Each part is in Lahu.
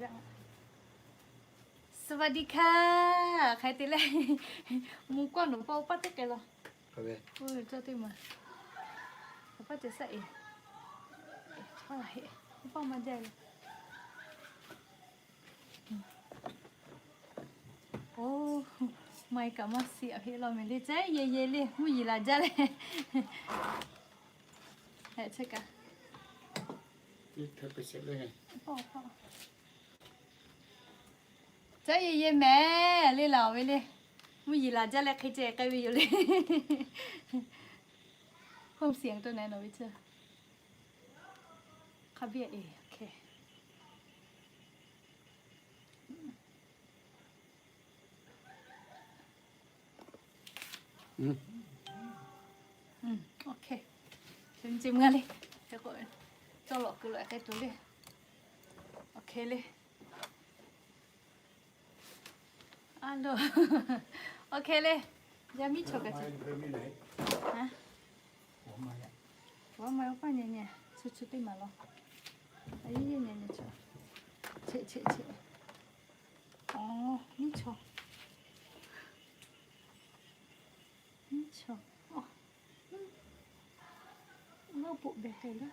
สวัสดีค่ะ Hk'aˬ hk'e te le, mvuhˇ kawˆ nawˬ paˆ oˇ paˆ teˇ k'ai law. Oˇ, cawˇ teˇ maˬ, oˇ paˆ ceh saˆ e, oˇ paˆ maˇ jaˇ le. Oˇ, maˇ kaꞈ maˇ siˍ heˆ law mehˍ le, caiˉ yehˬ yehˬ le, mvuhˇ yeˬ laˬ jaˇ le. Caiˉ yehˬ yehˬ mehˍ le, laˬ ve le. Mvuhˇ yeˬ laˬ jaˇ leh hk'e ceh k'ai ve yoˬ le. Home siˍ to na nawˬ ve chi hk'a biˇ e. Awˬ hk'e, chi mvuhˇ le, cawˇ lawꞈ kuiˬ lawꞈ k'ai tuˬ le. Awˬ hk'e le. A lo, awˬ hk'e le. Yaˇ miˇ chaw kaꞈ chi, awˬ ma oˇ paˆ nyi nyi, chi chi teˇ maˬ law. A yehˬ yehˬ nyi nyi chi, cheꞈ cheꞈ cheꞈ. Awˬ, miˇ chaw, miˇ chaw, awˬ, g'aˇ poꞈ behˬ k'ai laˇ.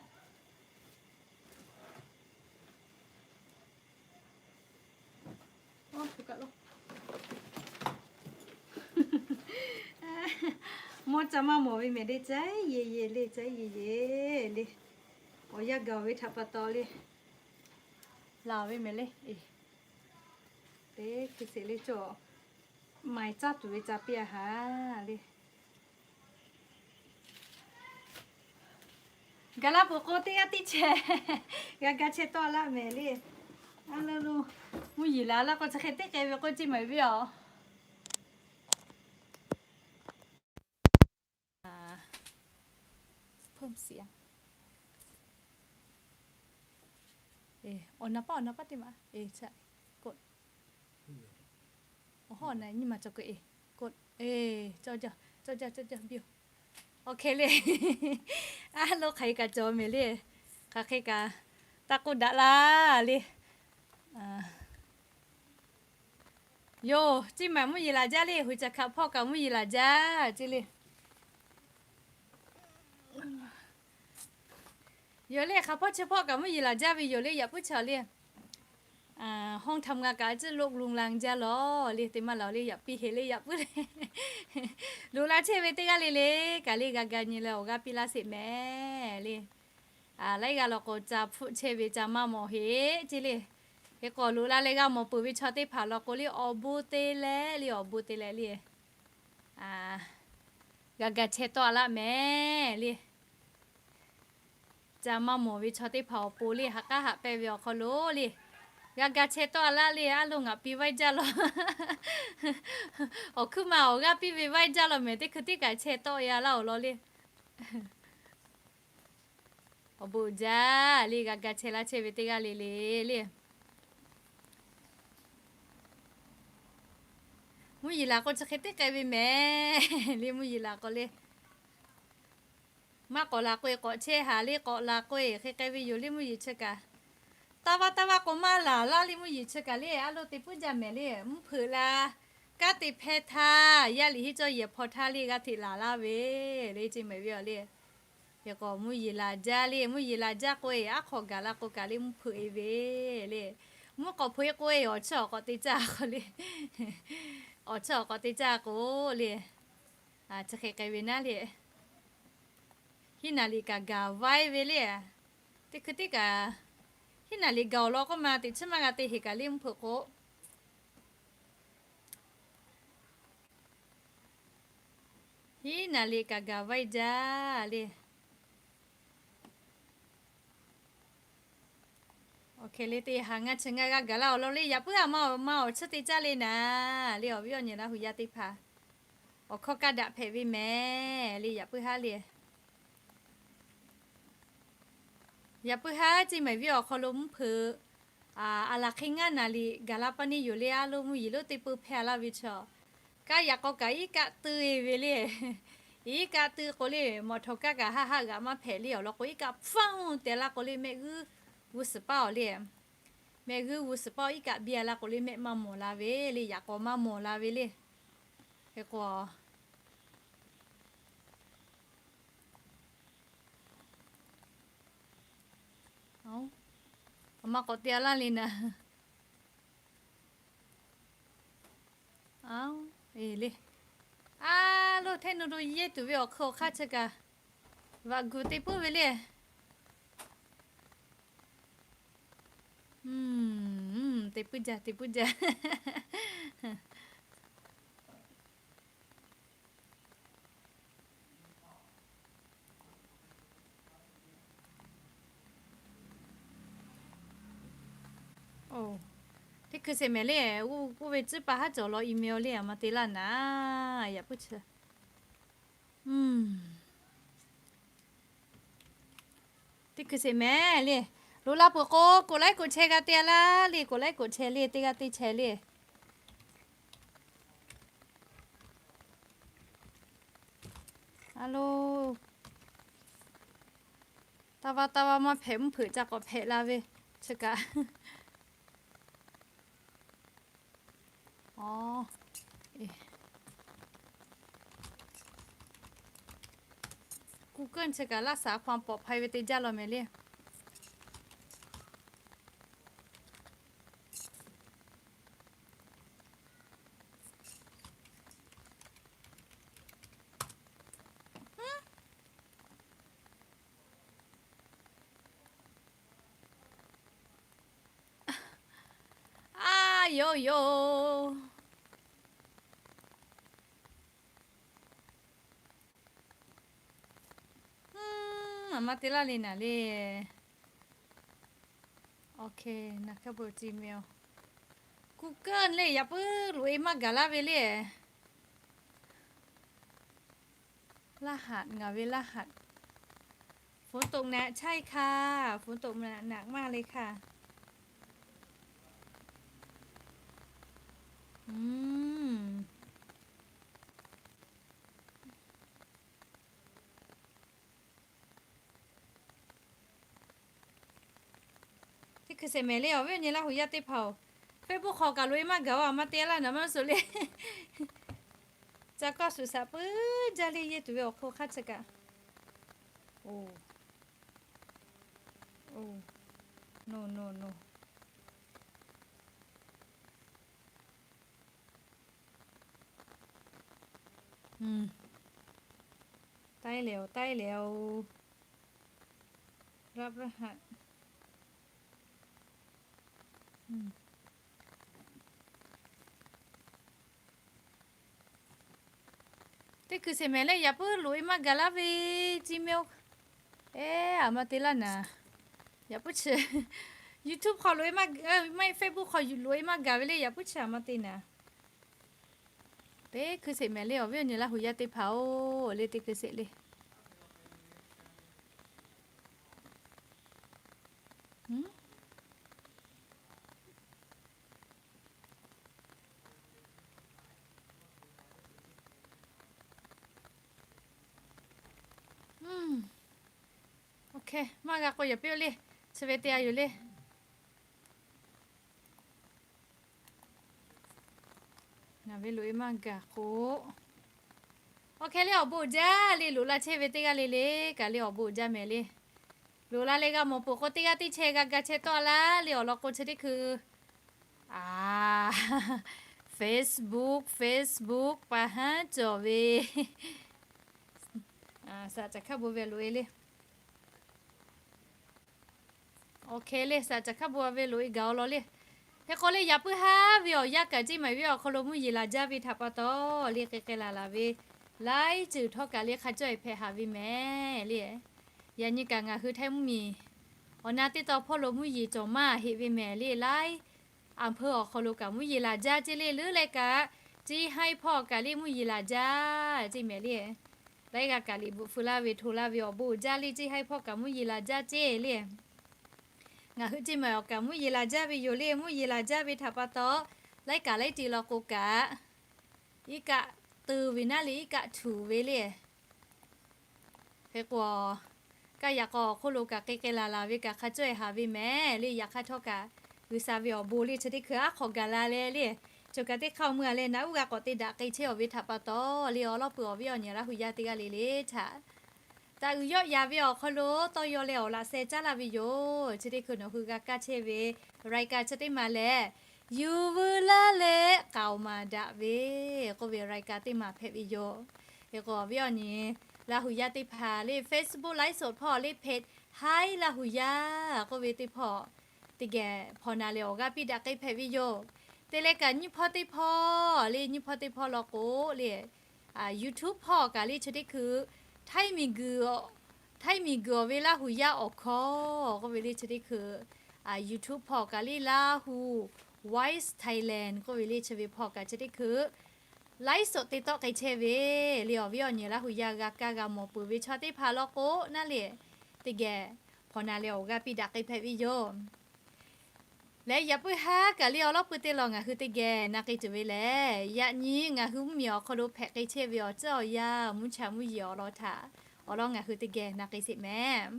Mawˇ ca maˇ mawˬ ve mehˍ le, caiˉ yehˬ yehˬ le, caiˉ yehˬ yehˬ le. Awˬ yanˇ gaˬ ve htaꞈ pa taw le, laˬ ve mehˍ le. Teˇ hkui sheˍ le cawˬ, maiˍ caˇ tuˬ ve ca piˇ a haˍ le. Gaˬ la peuˬ k'o teˇ g'aˇ tiˉ chehˇ, g'a ga chehˇ tawˆ laˇ mehˍ le. A lo lo, mvuhˇ yeˬ laˬ laˇ k'o chi hk'e teˇ k'ai ve k'oˆ ceˇ maˍ ve yoˬ. Awˬ na paˆ awˬ na paˆ teˇ maˬ, awˬ hawˉ na nyi ma cawˬ k'o e, cawˇ jaˇ cawˇ jaˇ cawˇ jaˇ biˇ oˬ. Awˬ hk'e le, a lo hk'aˬ hk'e kaꞈ cawˬ mehˍ le. Hk'aˬ hk'e kaꞈ taˇ k'oˆ daꞈ laˇ le. Yoˬ, ceˇ maˬ mvuhˇ yeˬ laˬ jaˇ le, hui caˬ hkaꞈ hpawˇ kaꞈ mvuhˇ yeˬ laˬ jaˇ ceˇ le. Yoˬ le, hk'a hpawˇ chi hpawˇ kaꞈ mvuhˇ yeˬ laˬ jaˇ ve yoˬ le, yaꞈ puiˉ chaw le. Hawˇ htaꞈ g'a kaꞈ a ciˉ loˆ lun la jaˇ lawˬ le, teˇ maˇ laˬ le, yaꞈ piˇ heˍ le, yaꞈ puiˉ le. Loꞈ la chehˇ ve teˇ g'aˇ le le, kaꞈ le g'a ga nyi leh awˬ g'aˇ piˇ laˇ sheˍ mehˍ le. Laiˉ g'aˇ law k'o ca hpfuhˆ chehˇ ve ca maˇ mawˬ heˆ ceˇ le. Hk'e k'o loꞈ la leh g'a mawˬ peuˬ ve chaw teˇ hpaˍ law k'o le, awˬ bon te leh le, awˬ bon te leh le, g'a ga chehˇ tawˆ a laˇ mehˍ le. Ca maˇ mawˬ ve chaw teˇ hpaˍ awˬ pon le, ha k'aˉ haꞈ pehnˇ ve awˬ hk'aw lo le, g'a ga chehˇ tawˆ a laˇ le. A lo ngaˬ piˇ vaiˇ jaˇ lawˬ. Awˬ hkuiˉ ma awˬ g'aˇ piˇ ve vaiˇ jaˇ lawˬ mehˍ, teˇ hkui tiˉ kaꞈ chehˇ tawˆ ya laˇ oˬ law le. Awˬ bon jaˇ le, g'a ga chehˇ laˇ chehˇ ve teˇ g'aˇ le le le. Mvuhˇ yeˬ laˬ k'o chi hk'e teˇ k'ai ve mehˍ le, mvuhˇ yeˬ laˬ k'o le. Maˇ k'awꞈ laˬ k'o e k'awꞈ chehˇ haˍ le, k'awꞈ laˬ k'o e hk'e k'ai ve yoˬ le, mvuhˇ yeˬ chi kaꞈ. Taˇ vaˇ taˇ vaˇ k'o maˇ laˬ laˇ le, mvuhˇ yeˬ chi kaꞈ le. A lo te puiˉ jaˇ mehˍ le, mvuhˇ hpeuꞈ la, kanˉ te hpehˇ htaˇ, yaˇ liꞈ henˇ cawˇ yehˬ hpaw htaˇ le g'a hteꞈ laˬ laˇ ve le, ceˇ mehˍ ve yoˬ le. Hk'e k'o mvuhˇ yeˬ laˬ jaˇ le, mvuhˇ yeˬ laˬ jaˇ k'o e aˉ hk'aw gaˬ la k'o kaꞈ le mvuhˇ hpeuꞈ e ve le. Mvuhˇ k'awꞈ hpeuꞈ e k'o e awˬ chiˇ awˬ k'awꞈ te caˇ k'o le, awˬ chiˇ awˬ k'awꞈ te caˇ k'o le, chi hk'e k'ai ve naˉ le. Hiˉ naˍ liꞈ kaꞈ gaˬ vaiˇ ve le. Teˇ hkui tiˉ kaꞈ hiˉ naˍ liꞈ gaˬ awˬ lawn k'oˆ ma, teꞈ chiˉ maˇ g'a te heˍ kaꞈ le mvuhˇ hpeuꞈ k'o hiˉ naˍ liꞈ kaꞈ gaˬ vaiˇ jaˇ le. Awˬ hk'e le, teˇ ha ngaˇ chi ngaˇ g'aˇ gaˬ laˇ awˬ lawn le, yaꞈ puiˉ haˉ maˇ awˬ ma awˬ chiˇ te caˇ le naˍ le, awˬ viˉ awˬ nyi laˇ hui yaˇ teˇ hpaˍ awˬ hkawˇ kaˇ daꞈ hpehꞈ ve mehˍ le, yaꞈ puiˉ haˉ le. Yaꞈ puiˉ haˉ ceˇ mehˍ viˉ awˬ hk'aw lo mvuhˇ hpeuꞈ a laˬ hk'e ngaˇ naˍ liꞈ gaˬ la pa neˇ yoˬ le, a lo mvuhˇ yeˬ lonˉ teˇ peu hpehˇ a laˇ ve chaw. Kaˇ yaꞈ k'aw kaꞈ iˉ kaˆ tui e ve le. Iˉ kaˆ tui k'o le, mawˬ htawnˍ kaˇ kaꞈ haˆ haˆ g'aꞈ maˇ hpehꞈ le, awˬ lawn k'o iˉ kaˆ hpfuhˇ te laˇ k'o le, mehˆ g'uˇ g'uˇ suhˍ paˇ awˬ le. Mehˆ g'uˇ g'uˇ suhˍ paˇ iˉ kaˆ biˇ a la k'o le, mehˆ maˇ mawˬ la ve le, yaꞈ k'aw maˇ mawˬ la ve le. Hk'e k'o, a ma k'awꞈ te a laˇ le naˍ. A, e le. A lo, hteˇ nu lo yehˇ tuˬ ve awˬ hk'e awˬ hk'aˇ chi kaꞈ, vaꞈ guˬ te puiˉ ve le. Te puiˉ jaˇ, te puiˉ jaˇ. Teˇ hkui sheˍ mehˍ le, oˇ ve tcuhˉ pa haˉ cawˬ law email le, a ma te laˇ naˍ, yaꞈ puiˉ chi. Teˇ hkui sheˍ mehˍ le, loꞈ la peuˬ k'o, กดไลค์ กดแชร์ g'a te a laˇ le, กดไลค์ กดแชร์ le, teˇ g'aˇ teˇ แชร์ le. A lo, taˇ vaˇ taˇ vaˇ maˇ hpehꞈ, mvuhˇ hpeuꞈ ca k'awꞈ hpehꞈ la ve chi kaꞈ. Google chi kaꞈ laˇ shaˍ hk'aw ปลอดภัย ve te jaˇ law mehˍ le. A yoˬ yoˬ. A ma te laˇ le naˍ le. Ok, naˍ hk'aˇ bon Gmail, Google le yaꞈ puiˉ loꞈ e maˇ gaˬ laˇ ve le. รหัส ngaˬ ve รหัส. ฝนตกหนัก ใช่ค่ะ ฝนตกหนักมากเลยค่ะ. Teˇ hkui sheˍ mehˍ le, awˬ viˉ awˬ nyi Laˇ huˍ yaˇ teˇ hpaˍ-oˬ, Facebook hk'aw kaꞈ loꞈ e maˇ gaˬ-oˬ, a ma te laˇ naˍ maˇ suhˍ le. Ca kaˇ suhˍ shaˍ puiˉ jaˇ le, yehˇ tuˬ ve awˬ hk'aw hk'aˇ chi kaꞈ. O, no no no. Taiˉ lehˬ-oˬ, taiˉ lehˬ-oˬ. Raˆ raˆ haꞈ. Teˇ hkui sheˍ mehˍ le, yaꞈ puiˉ loꞈ e maˇ gaˬ laˇ ve, Gmail. Eˉ, a ma te laˇ naˍ. Yaꞈ puiˉ chi. YouTube hk'aw loꞈ e maˇ, Facebook hk'aw loꞈ e maˇ gaˬ ve le, yaꞈ puiˉ chi a ma te naˍ. Teˇ hkui sheˍ mehˍ le, awˬ viˉ awˬ nyi Laˇ huˍ yaˇ teˇ hpaˍ-oˬ, le teˇ hkui sheˍ le. Ok, maˇ g'a k'o yaꞈ piˇ-oˆ le. Chi ve te a yoˬ le. Ngaˬ ve loꞈ e maˇ gaˬ k'o, ok le, awˬ bon jaˇ le, loꞈ la chehˇ ve teˇ g'aˇ le le kaꞈ le awˬ bon jaˇ mehˍ le. Loꞈ la leh g'a mawˬ peuˬ k'o, teˇ g'aˇ teˇ chehˇ g'a ga chehˇ tawˆ laˇ le, awˬ lawn k'o chi teˇ hkui. A, Facebook, Facebook pa haˉ cawˬ ve. Saꞈ caꞈ hk'aˇ bon ve loꞈ e le. Ok le, saꞈ caꞈ hk'aˇ bon ve loꞈ e gaˬ-oˬ law le. Hk'e k'o le, yaꞈ puiˉ haˉ ve awˬ yanˇ kaꞈ ceˇ maˬ ve awˬ hk'aw lo mvuhˇ yeˬ laˬ jaˇ ve htaꞈ pa taw le, k'ai k'ai laˬ laˬ ve laiˉ ceuˬ htawˇ kaꞈ le hk'a cawˇ e hpehꞈ haꞈ ve mehˍ le. Yaꞈ nyi kaꞈ ngaˬ hui Htaiˇ mvuhˇmiˬ awˬ na teˇ taw hpawˇ lo mvuhˇ yeˬ cawˬ maˇ heˆ ve mehˍ le. Laiˉ อำเภอ awˬ hk'aw lo kaꞈ mvuhˇ yeˬ laˬ jaˇ ceˇ le, leuˉ leh kaꞈ ceˇ haiˉ hpawˇ kaꞈ le mvuhˇ yeˬ laˬ jaˇ ceˇ mehˍ le. Laiˉ g'a kaꞈ liꞈ bvuhꞈ feu laˇ ve hto laˇ ve awˬ bon uiˍ jaˇ le, ceˇ haiˉ hpawˇ kaꞈ mvuhˇ yeˬ laˬ jaˇ ceˇ le. Ngaˬ hui ceˇ maˬ awˬ kaꞈ mvuhˇ yeˬ laˬ jaˇ ve yoˬ le. Mvuhˇ yeˬ laˬ jaˇ ve htaꞈ pa taw, laiˉ kaꞈ laiˉ ti law k'o kaꞈ, iˉ kaˆ teu ve naˉ le, iˉ kaˆ htuꞈ ve le. Hk'e k'o, kaˇ yaꞈ k'aw awˬ hk'oˆ lo kaꞈ k'ai k'ai laˬ laˬ ve kaꞈ hk'a cawˇ e haꞈ ve mehˍ le. Yaꞈ hk'aˇ htawˇ kaꞈ G'uiˬsha ve awˬ bon le chi teˇ hkui aˉ hk'awꞈ gaˬ la leh le, choˬ kaˬ teˇ hk'aˇ awˬ meuˇ a leh naꞈ uˉ g'a k'awꞈ te daꞈ k'ai chehˇ awˬ ve htaꞈ pa taw le, awˬ lawˉ peuˬ awˬ viˉ awˬ nyi Laˇ hu yaˇ teˇ g'aˇ le le htaꞈ taꞈ uiˍ yawˆ yaˍ ve awˬ hk'aw lo tawˇ yaw leh awˬ laꞈ sheh caˉ laˇ ve yoˬ. Chi teˇ hkui nawˬ hui g'a kaˇ chehˇ ve รายการ chi teˇ maˬ lehˬ, Yuˬ veu laˇ leh k'aoˍ maˍ daꞈ ve k'oˆ ve รายการ teˇ maˬ hpehꞈ ve yoˬ. Hk'e k'o awˬ viˉ awˬ nyi Laˇ hu yaˇ teˇ hpaˍ le Facebook ไลฟ์สด hpawˇ le เพจ Hi Laˇ hu yaˇ k'oˆ ve teˇ hpawˇ teˇ geh hpawnˬ na leh awˬ g'aˇ piˇ daꞈ k'ai hpehꞈ ve yoˬ. Te leh kaꞈ nyiˇ hpawˇ teˇ hpawˇ le, nyiˇ hpawˇ teˇ hpawˇ law k'o le, YouTube hpawˇ kaꞈ le chi teˇ hkui Htaiˇ miˬguiˬ, Htaiˇ miˬguiˬ awˬ ve Laˇ hu yaˇ awˬ hkawˇ k'oˆ ve le chi teˇ hkui YouTube hpawˇ kaꞈ le, Lahu Voice Thailand k'oˆ ve le chi ve hpawˇ kaꞈ chi teˇ hkui ไลฟ์สด te tawˆ k'ai chehˇ ve le, awˬ viˉ awˬ nyi Laˇ hu yaˇ g'a kaˇ g'a mawˬ peuˬ ve chaw teˇ hpaˍ law k'o naˉ le, teˇ geh hpawnˬ na leh awˬ g'aˇ piˇ daꞈ k'ai hpehꞈ ve yoˬ. Leh yaꞈ puiˉ haˉ kaꞈ le awˬ lawˉ pui teˇ lawn ngaˬ hui teˇ geh na k'ai tuˬ ve lehˬ, yaꞈ nyi ngaˬ hui mvuhˇmiˬ awˬ hk'aw lo hpehꞈ k'ai chehˇ ve awˬ ciˉ awˬ yanˇ mvuhˇ cha mvuhˇ yeˬ awˬ lawn htaꞈ awˬ lawn ngaˬ hui teˇ geh na k'ai sheˍ mehˍ.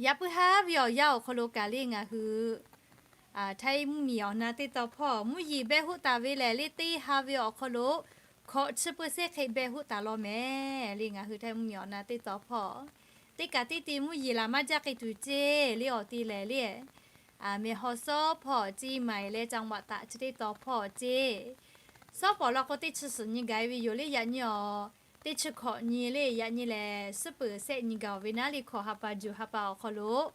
Yaꞈ puiˉ haˉ ve awˬ yanˇ awˬ hk'aw lo kaꞈ le ngaˬ hui Htaiˇ mvuhˇmiˬ awˬ na teˇ tawn hpawˇ mvuhˇ yeˬ beh hoˆ taˍ ve lehˬ le, teˇ ha ve awˬ hk'aw lo hkawꞈ chi pu sehˉ hk'e beh hoˆ taˍ law mehˍ le. Ngaˬ hui Htaiˇ mvuhˇmiˬ awˬ na teˇ tawn hpawˇ teˇ kaꞈ teˇ te mvuhˇ yeˬ laˬ maˇ jaˇ k'ai tuˬ ceˇ le. Awˬ te lehˬ le, Mehawsawr hpawˇ ceˇ, Maiˍ leh จังหวัดตาก chi teˇ tawn hpawˇ ceˇ. Sawˉ pawˍ law k'o teˇ chi suhˍ nyi gaˬ e ve yoˬ le. Yaꞈ nyi awˬ teˇ chi hkawꞈ nyi le, yaꞈ nyi lehˬ suhˉ peuˍ sehˆ nyi gaˬ ve naˉ le, hkawꞈ ha pa juˬ ha pa awˬ hk'aw lo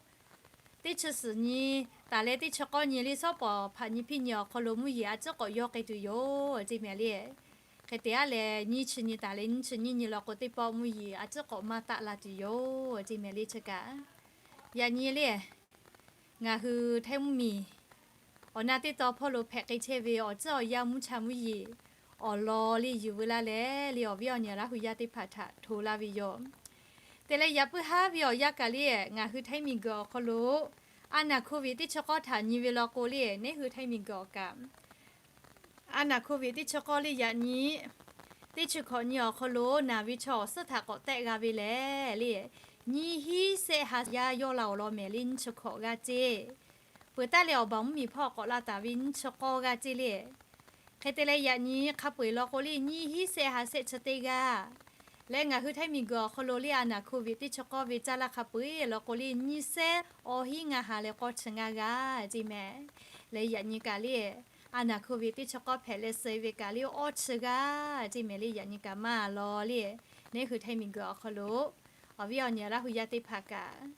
teˇ chi suhˍ nyi taˍ leh teˇ chi k'awˇ nyi le, sawˉ pawˍ hpaꞈ nyi hpiˇ nyi awˬ hk'aw lo mvuhˇ yeˬ a ciˉ k'awꞈ yawˇ k'ai tuˬ yoˬ ceˇ mehˍ le. Hk'e te aˉ leh nyiˇ chi nyi taˍ leh nyiˇ chi nyiˇ nyi law k'o teˇ pawˆ mvuhˇ yeˬ a ciˉ k'awꞈ maˇ taˆ la tuˬ yoˬ ceˇ mehˍ le. Chi kaꞈ yaꞈ nyi le ngaˬ hui Htaiˇ mvuhˇmiˬ awˬ na teˇ tawn hpawˇ lo hpehꞈ k'ai chehˇ ve awˬ ciˉ awˬ yanˇ mvuhˇ cha mvuhˇ yeˬ awˬ lawn le yuˬ veu laˇ leh le, awˬ viˉ awˬ nyi Laˇ hu yaˇ teˇ hpaˍ htaꞈ hto laˇ ve yoˬ. Te leh yaꞈ puiˉ haˉ ve awˬ yanˇ kaꞈ le ngaˬ hui Htaiˇ miˬguiˬ awˬ hk'aw lo a naˍ โควิด teˇ chi k'awˇ htaꞈ nyi ve law k'o le, neˉ hui Htaiˇ miˬguiˬ awˬ kaꞈ a naˍ โควิด teˇ chi k'awˇ le yaꞈ nyi teˇ chi hkawꞈ nyi awˬ hk'aw lo naˬ ve chaw awˬ suhˉ htaꞈ k'awꞈ tehˆ g'a ve lehˬ le, nyiˇ hinˉ sehˆ ha yaˇ yawˇ la awˬ lawn mehˍ le, nyiˇ chi hkawꞈ g'aˇ ceˇ. Peuˬ taˉ leh awˬ baˬ mvuhˇmiˬ hpawˇ k'awꞈ la taˍ ve nyiˇ chi k'awˇ g'aˇ ceˇ le. Hk'e te leh yaꞈ nyi hk'a peu eˬ law k'o le nyiˇ hinˉ sehˆ ha sehˆ chi teˇ g'aˇ leh ngaˬ hui Htaiˇ miˬguiˬ awˬ hk'aw lo le a naˍ โควิด teˇ chi k'awˇ ve caˇ laˇ hk'a peu eˬ law k'o le nyiˇ sehˉ awˇ hinˉ ngaˇ ha leh k'awˇ chi ngaˇ g'aˇ ceˇ mehˍ. Leh yaꞈ nyi kaꞈ le a naˍ โควิด teˇ chi k'awˇ hpehꞈ leh suh e ve kaꞈ le awˇ chi g'aˇ ceˇ mehˍ le. Yaꞈ nyi kaꞈ maˇ law le, neˉ hui Htaiˇ miˬguiˬ awˬ hk'aw lo awˬ viˉ awˬ nyi Laˇ hu yaˇ teˇ hpaˍ kaꞈ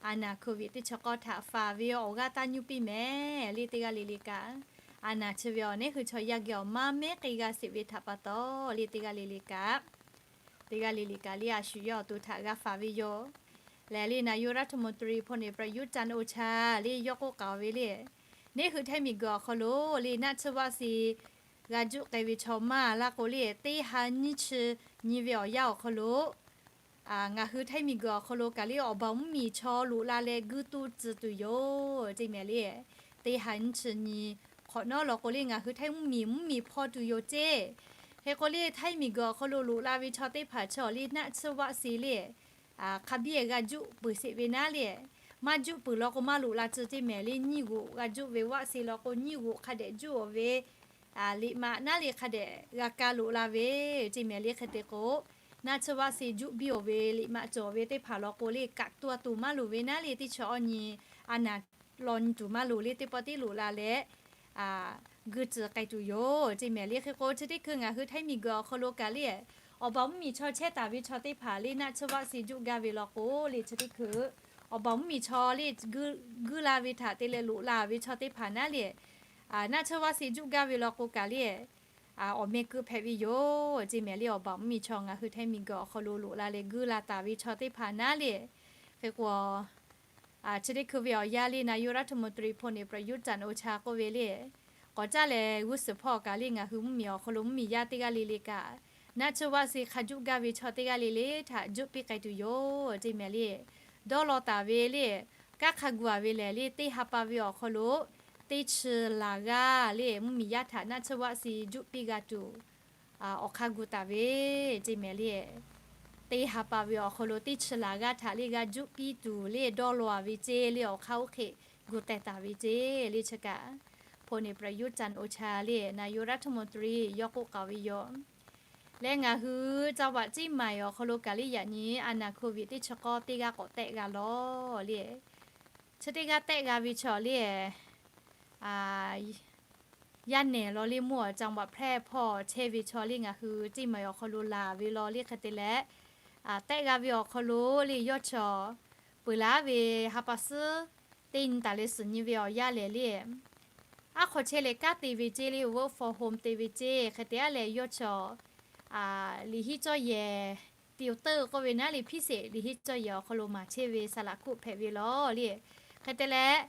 a naˍ โควิด teˇ chi k'awˇ htaꞈ faˍ ve awˬ g'aˇ taˇ nyuˇ piˇ mehˍ le. Teˇ g'aˇ le le kaꞈ a naˍ chi ve awˬ neˉ hui chaw yaˇ geh awˬ maˇ mehˉ k'ai g'a sheˍ ve htaꞈ pa taw le, teˇ g'aˇ le le kaꞈ teˇ g'aˇ le le kaꞈ le a shu yawˇ awˬ to htaꞈ g'a faˍ ve yoˬ. Lehˬ le นายกรัฐมนตรี พลเอกประยุทธ์ จันทร์โอชา le yawˇ k'oˆ k'aoˍ ve le, neˉ hui Htaiˇ miˬguiˬ awˬ hk'aw lo le naˆ tsuhˇ vaˆ se g'a juˆ k'ai ve chaw maˇ laˇ k'o le, teˇ ha nyiˇ chi nyi ve awˬ yanˇ awˬ hk'aw lo ngaˬ hui Htaiˇ miˬguiˬ awˬ hk'aw lo kaꞈ le awˬ baˬ mvuhˇmiˬ chaw loꞈ la leh guˇ tuˆ tcuh tuˬ yoˬ ceˇ mehˍ le. Teˇ ha nyiˇ chi nyi hk'awꞈ nawˉ law k'o le ngaˬ hui Htaiˇ mvuhˇmiˬ mvuhˇmiˬ hpaw tuˬ yoˬ ceˇ. Hk'e k'o le Htaiˇ miˬguiˬ awˬ hk'aw lo loꞈ la ve chaw teˇ hpaˍ chi awˬ le naˆ tsuhˇ vaˆ se le hk'a biˇ g'a juˆ peuˬ sheˍ ve naˉ le, maˇ juˆ peuˬ law k'o maˇ loꞈ la tcuh ceˇ mehˍ le. Nyiˇ g'oꞈ g'a juˆ ve vaˆ se law k'o nyiˇ g'oꞈ hk'a dehꞈ juˆ awˬ ve liꞈ maꞈ naˉ le hk'a dehꞈ g'a kaˇ loꞈ la ve ceˇ mehˍ le. Hk'e te k'o naˆ tsuhˇ vaˆ se juˆ biˇ awˬ ve liꞈ maꞈ cawˬ ve teˇ hpaˍ law k'o le kaꞈ tuˇ a tuˬ maˇ loˍ ve naˉ le, teˇ chi awˇ nyi a naˍ law nyi tuˬ maˇ loˍ le, teˇ pawˆ tiˉ loꞈ la leh guˇ tcuh k'ai tuˬ yoˬ ceˇ mehˍ le. Hk'e k'o chi teˇ hkui ngaˬ hui Htaiˇ miˬguiˬ awˬ hk'aw lo kaꞈ le awˬ baˬ mvuhˇmiˬ chaw chehˇ taˍ ve chaw teˇ hpaˍ le naˆ tsuhˇ vaˆ se juˆ gaˇ ve law k'o le chi teˇ hkui awˬ baˬ mvuhˇmiˬ chaw le guˇ la ve htaꞈ te leh loꞈ la ve chaw teˇ hpaˍ naˉ le naˆ tsuhˇ vaˆ se juˆ gaˇ ve law k'o kaꞈ le awˬ meh keu hpehꞈ ve yoˬ ceˇ mehˍ le. Awˬ baˬ mvuhˇmiˬ chaw ngaˬ hui Htaiˇ miˬguiˬ awˬ hk'aw lo loꞈ la leh guˇ la taˍ ve chaw teˇ hpaˍ naˉ le. Hk'e k'o chi teˇ hkui ve awˬ yanˇ le นายกรัฐมนตรี พลเอกประยุทธ์ จันทร์โอชา k'oˆ ve le, k'awꞈ caˇ leh g'uˇ suhˍ hpawˇ kaꞈ le ngaˬ hui mvuhˇmiˬ awˬ hk'aw lo mvuhˇmiˬ yaˇ teˇ g'aˇ le le kaꞈ naˆ tsuhˇ vaˆ se hk'a juˆ gaˇ ve chaw teˇ g'aˇ le le htaꞈ juˆ piˇ k'ai tuˬ yoˬ ceˇ mehˍ le. Dawˇ law taˍ ve le, kanˉ hk'a gu a ve lehˬ le teˇ ha pa ve awˬ hk'aw lo teˇ chi laˬ g'aˇ le mvuhˇmiˬ yaˇ htaꞈ naˆ tsuhˇ vaˆ se juˆ piˇ g'a tuˬ awˬ hk'aˇ gu taˍ ve ceˇ mehˍ le. Teˇ ha pa ve awˬ hk'aw lo teˇ chi laˬ g'aˇ htaꞈ le g'a juˆ piˇ tuˬ le dawˇ law a ve ceˇ le awˬ hk'aˇ oˇ hk'e g'uˇ teh taˍ ve ceˇ le chi kaꞈ, พลเอกประยุทธ์ จันทร์โอชา le นายกรัฐมนตรี yawˇ k'oˆ k'aoˍ ve yoˬ. Leh ngaˬ hui จังหวัดเชียงใหม่ awˬ hk'aw lo kaꞈ le yaꞈ nyi a naˍ โควิด teˇ chi k'awˇ teˇ g'aˇ k'awꞈ tehˆ g'a lawˬ le. Chi teˇ g'aˇ tehˆ g'a ve chaw le, yaˇ nehˬ law le mvuhˇ awˬ จังหวัดแพร่ hpawˇ chehˇ ve chaw le ngaˬ hui เชียงใหม่ awˬ hk'aw lo laˬ ve law le hk'e te leh, tehˆ g'a ve awˬ hk'aw lo le yawˇ chaw peuˬ laˉ ve ha pa suhˉ teˇ nyi taˍ leh suhˍ nyi ve awˬ yanˇ lehˬ le, aˉ hk'aw chehˇ leh kanˉ te ve ceˇ le, work from home te ve ceˇ. Hk'e te aˉ leh yawˇ chaw liꞈ hiˉ cawˇ yehˬ, tiuˍteuˆ k'oˆ ve naˉ le, พิเศษ liꞈ hiˉ cawˇ yehˬ awˬ hk'aw lo maˍ chehˇ ve saˍ laꞈ hkuˆ hpehꞈ ve law le. Hk'e te leh,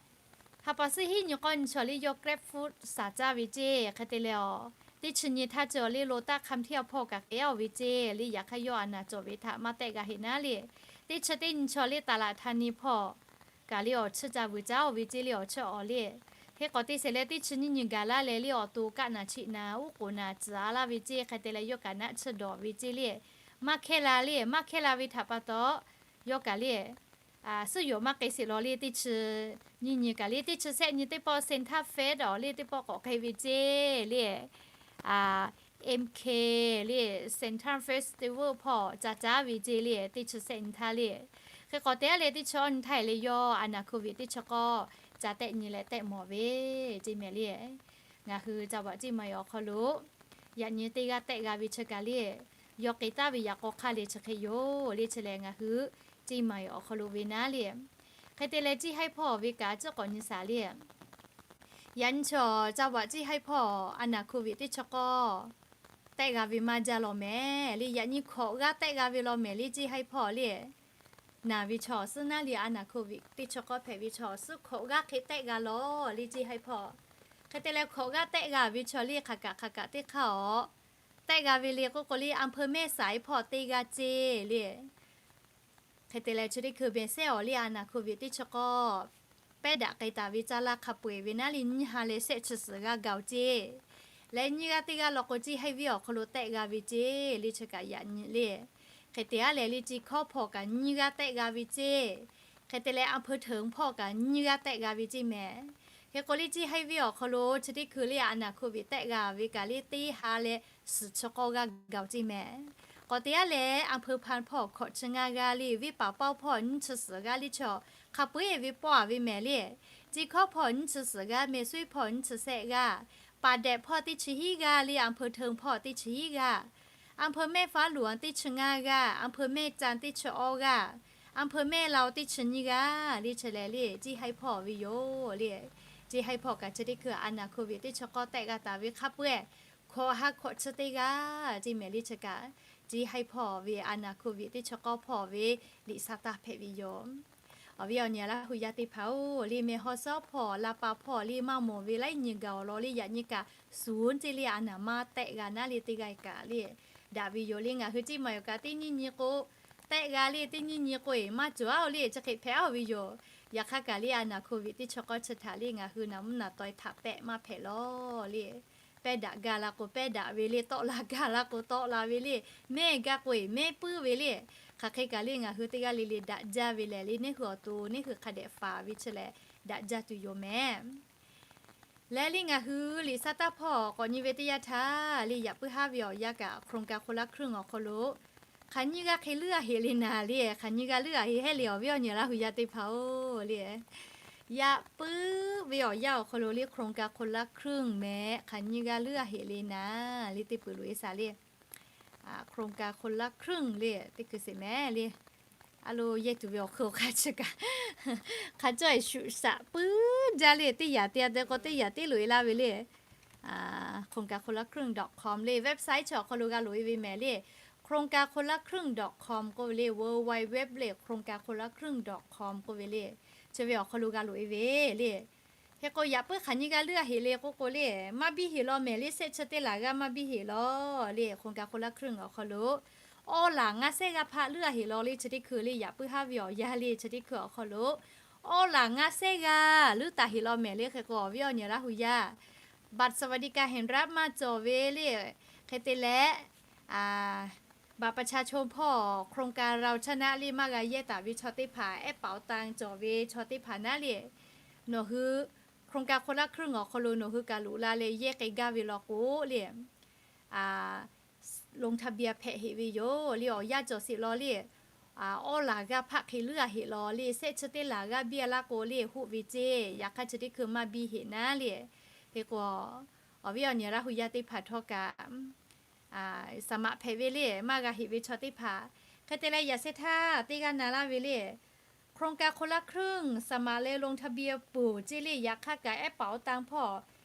ha pa suhˉ hiˉ nyi k'awˇ nyi chaw le yawˇ GrabFood saˍ caˇ ve ceˇ. Hk'e te leh awˬ, teˇ chi nyi htaˇ cawˬ le lo taˆ hk'a mtiˇ a hpawˇ kaꞈ k'ehˉ-oˬ ve ceˇ le. Yaꞈ hk'aˇ yawˇ a naˍ cawˬ ve htaꞈ maˇ tehˆ g'a heˆ naˉ le, teˇ chi teˇ nyi chaw le taˍ laꞈ htaˇ nyi hpawˇ kaꞈ le awˬ chiˇ ca vuiˬ caˉ-oˬ ve ceˇ le awˬ chiˇ awˬ le. Hk'e k'awꞈ te sheˍ leh teˇ chi nyiˇ nyi gaˬ laˇ leh le awˬ to kaˆ naˍ chiˆ naˍ uˉ k'oˍ naˍ tcuhˍ a laˇ ve ceˇ. Hk'e te leh yawˇ kaꞈ naˆ chiˇ dawˬ ve ceˇ le, maˇ hkehˇ la le, maˇ hkehˇ la ve htaꞈ pa taw, yawˇ kaꞈ le suhˉ yoˬ maˇ k'ai sheˍ law le teˇ chi nyiˇ nyi kaꞈ le teˇ chi sehˆ nyi teˇ pawˆ Center Fest awˬ le teˇ pawˆ k'awꞈ k'ai ve ceˇ le. MK le Center Festival hpawˇ ca caˇ ve ceˇ le teˇ chi sehˆ nyi htaˇ le. Hk'e k'awꞈ te aˉ leh teˇ chi awˇ nyi htaˇ le yawˇ a naˍ โควิด teˇ chi k'awˇ ca tehˆ nyi leh tehˆ mawˬ ve ceˇ mehˍ le. Ngaˬ hui จังหวัดเชียงใหม่ awˬ hk'aw lo yaꞈ nyi teˇ g'aˇ tehˆ g'a ve chi kaꞈ le, yawˇ k'ai taˍ ve yaꞈ k'aw hk'aˇ le chi hk'e yoˬ le chi lehˬ ngaˬ hui เชียงใหม่ awˬ hk'aw lo ve naˉ le. Hk'e te leh Ceˇ haiˇ hpawˇ ve kaꞈ ciˉ k'awꞈ nyi shaˍ le. Yaꞈ nyi chaw จังหวัด Ceˇ haiˇ hpawˇ a naˍ โควิด teˇ chi k'awˇ tehˆ g'a ve maˇ jaˇ law mehˍ le. Yaꞈ nyi hkawꞈ g'aˇ tehˆ g'a ve law mehˍ le Ceˇ haiˇ hpawˇ le. Naˬ ve chaw awˬ suhˉ naˉ le a naˍ โควิด teˇ chi k'awˇ hpehꞈ ve chaw awˬ suhˉ hkawꞈ g'aˇ hk'e tehˆ g'a law le Ceˇ haiˇ hpawˇ. Hk'e te leh hkawꞈ g'aˇ tehˆ g'a ve chaw le hk'aˬ kaꞈ hk'aˬ kaꞈ teˇ hk'aˇ awˬ tehˆ g'a ve le k'oˆ k'o le อำเภอแม่สาย hpawˇ teˇ g'aˇ ceˇ le. Hk'e te leh chi teˇ hkui แม่สาย awˬ le a naˍ โควิด teˇ chi k'awˇ pehˇ daꞈ k'ai taˍ ve caˇ laˇ hk'a peu-eˬ ve naˉ le nyiˇ ha leh sehˆ chi suhˍ g'aˇ gaˬ-oˬ ceˇ. Leh nyiˇ g'aˇ teˇ g'aˇ law k'o Ceˇ haiˇ venˇ awˬ hk'aw lo tehˆ g'a ve ceˇ le chi kaꞈ yaꞈ nyi le. Hk'e te aˉ leh le Ceˇ hkawˇ hpawˇ kaꞈ nyiˇ g'aˇ tehˆ g'a ve ceˇ. Hk'e te leh อำเภอ เถิง hpawˇ kaꞈ nyiˇ g'aˇ tehˆ g'a ve ceˇ mehˍ. Hk'e k'o le Ceˇ haiˇ venˇ awˬ hk'aw lo chi teˇ hkui le a naˍ โควิด tehˆ g'a ve kaꞈ le teˇ ha leh suhˍ chi k'awˇ g'aˇ gaˬ-oˬ ceˇ mehˍ. K'awꞈ te aˉ leh อำเภอ พาน hpawˇ hkawꞈ chi ngaˇ g'aˇ le, venˇ paˍ pawˇ hpawˇ nyiˇ chi suhˍ g'aˇ le chaw hk'a peu-eˬ ve pawˆ-a ve mehˍ le. Ceˇ hkawˇ hpawˇ nyiˇ chi suhˍ g'aˇ, แม่สาย hpawˇ nyiˇ chi sehˆ g'aˇ, ป่าแดด hpawˇ teˇ chi hiˉ g'aˇ le, อำเภอ เถิง hpawˇ teˇ chi hiˉ g'aˇ, อำเภอ แม่ฟ้าหลวง teˇ chi ngaˇ g'aˇ, อำเภอ แม่จัน teˇ chi awˇ g'aˇ, อำเภอ แม่ลาว teˇ chi nyiˇ g'aˇ le chi lehˬ le Ceˇ haiˇ hpawˇ ve yoˬ le. Ceˇ haiˇ hpawˇ kaꞈ chi teˇ hkui a naˍ โควิด teˇ chi k'awˇ tehˆ g'a taˍ ve hk'a peu-eˬ hkawꞈ ha hkawꞈ chi teˇ g'aˇ ceˇ mehˍ le chi kaꞈ, Ceˇ haiˇ hpawˇ ve a naˍ โควิด teˇ chi k'awˇ hpawˇ ve liꞈ sha taˇ hpehꞈ ve yoˬ. Awˬ viˉ awˬ nyi Laˇ hu yaˇ teˇ hpaˍ-oˬ le, แม่ฮ่องสอน hpawˇ, ลำปาง hpawˇ le maˇ mawˬ ve laiˉ nyi gaˬ-oˬ law le yaꞈ nyi kaꞈ suhˍ ceˇ le a naˍ maˇ tehˆ g'a naˉ le teˇ g'aˇ kaꞈ le daꞈ ve yoˬ le. Ngaˬ hui Ceˇ maiˍ awˬ kaꞈ teˇ nyiˇ nyi k'o tehˆ g'a le, teˇ nyiˇ nyi k'o-eˬ maˇ cawˬ-aˉ-oˬ le chi hk'e hpehꞈ-aˉ ve yoˬ. Yaꞈ hk'aˇ kaꞈ le a naˍ โควิด teˇ chi k'awˇ chi htaꞈ le ngaˬ hui naˍ mvuhˇ naˍ tawˍ-e htaꞈ pehˆ maˇ hpehꞈ law le. Pehˇ daꞈ gaˇ la k'o pehˇ daꞈ ve le, tawˆ la gaˇ la k'o tawˆ la ve le, mehˇ gaˇ k'o-eˬ mehˇ puiˉ ve le. Hk'aˬ hk'e kaꞈ le ngaˬ hui teˇ g'aˇ le le daꞈ jaˇ ve lehˬ le, neˇ hui awˬ to neˇ hui hk'a dehꞈ faˍ ve chi lehˬ daꞈ jaˇ tuˬ yoˬ mehˍ. Leh le ngaˬ hui liꞈ sha taˇ hpawˇ k'awꞈ nyi ve teˇ yanˇ htaˇ le, yaꞈ puiˉ haˉ ve awˬ yanˇ kaꞈ โครงการคนละครึ่ง awˬ hk'aw lo hk'aˬ nyiˇ g'aˇ hk'e leuˉ-a heꞈ le naˍ le, hk'aˬ nyiˇ g'aˇ leuˉ-a heꞈ heˆ le awˬ viˉ awˬ nyi Laˇ hu yaˇ teˇ hpaˍ-oˬ le. Yaꞈ puiˉ ve awˬ yanˇ awˬ hk'aw lo le โครงการคนละครึ่ง mehˍ hk'aˬ nyiˇ g'aˇ leuˉ-a heꞈ le naˍ le teˇ peuˬ loꞈ-e shaˍ le. โครงการคนละครึ่ง le teˇ hkui sheˍ mehˍ le. A lo yehˇ tuˬ ve awˬ hk'ui awˬ hk'aˇ chi kaꞈ hk'a cawˇ-e shuꞈ shaꞈ puiˉ jaˇ le. Teˇ yanˇ te-a te k'o teˇ yanˇ teˇ loꞈ-e laˇ ve le. โครงการคนละครึ่ง dot com le website chi awˬ hk'aw lo g'a loꞈ-e ve mehˍ le. โครงการคนละครึ่ง dot com k'oˆ ve le, world wide web le โครงการคนละครึ่ง dot com k'oˆ ve le. Chi ve awˬ hk'aw lo g'a loꞈ-e ve le. Hk'e k'o yaꞈ puiˉ hk'aˬ nyiˇ g'aˇ leuˉ-a heꞈ le k'oˆ k'o le, maˇ biˇ heꞈ law mehˍ le, sehˆ chi teˇ laˬ g'aˇ maˇ biˇ heꞈ law le. โครงการคนละครึ่ง awˬ hk'aw lo awˇ laˬ ngaˇ sehˆ g'aˇ hpaˆ leuˉ-a heꞈ law le chi teˇ hkui le, yaꞈ puiˉ haˉ ve awˬ yanˇ le chi teˇ hkui awˬ hk'aw lo awˇ laˬ ngaˇ sehˆ g'aˇ leuˉ taˍ heꞈ law mehˍ le. Hk'e k'o awˬ viˉ awˬ nyi Laˇ hu yaˇ บัตรสวัสดิการแห่งรัฐ maˇ cawˬ ve le. Hk'e te leh บัตรประชาชน hpawˇ โครงการเราชนะ le maˇ g'a yehˇ taˍ ve chaw teˇ hpaˍ, แอปเป๋าตัง cawˬ ve chaw teˇ hpaˍ naˉ le Nawˬ hui โครงการคนละครึ่ง awˬ hk'aw lo nawˬ hui kaꞈ loꞈ la leh yehˇ k'ai gaˇ ve law k'o le, ลงทะเบียน hpehꞈ heꞈ ve yoˬ le. Awˬ yanˇ cawˬ sheˍ law le, awˇ laˬ g'aˇ hpaˆ hk'e leuˉ a heꞈ law le, shehˆ chi teˇ laˬ g'aˇ biˇ a laˇ k'o le hoˆ ve ceˇ. Yaꞈ hk'aˇ chi teˇ hkui maˇ biˇ heꞈ naˉ le. Hk'e k'o, awˬ viˉ awˬ nyi Laˇ hu yaˇ teˇ hpaˍ htawˇ kaꞈ สมัคร hpehꞈ ve le maˇ g'a heꞈ ve chaw teˇ hpaˍ. Hk'e te leh yaꞈ sheh htaˇ teˇ g'aˇ na laˇ ve le, โครงการคนละครึ่ง สมัคร leh ลงทะเบียน peuˬ ceˇ le. Yaꞈ hk'aˇ kaꞈ แอปเป๋าตัง hpawˇ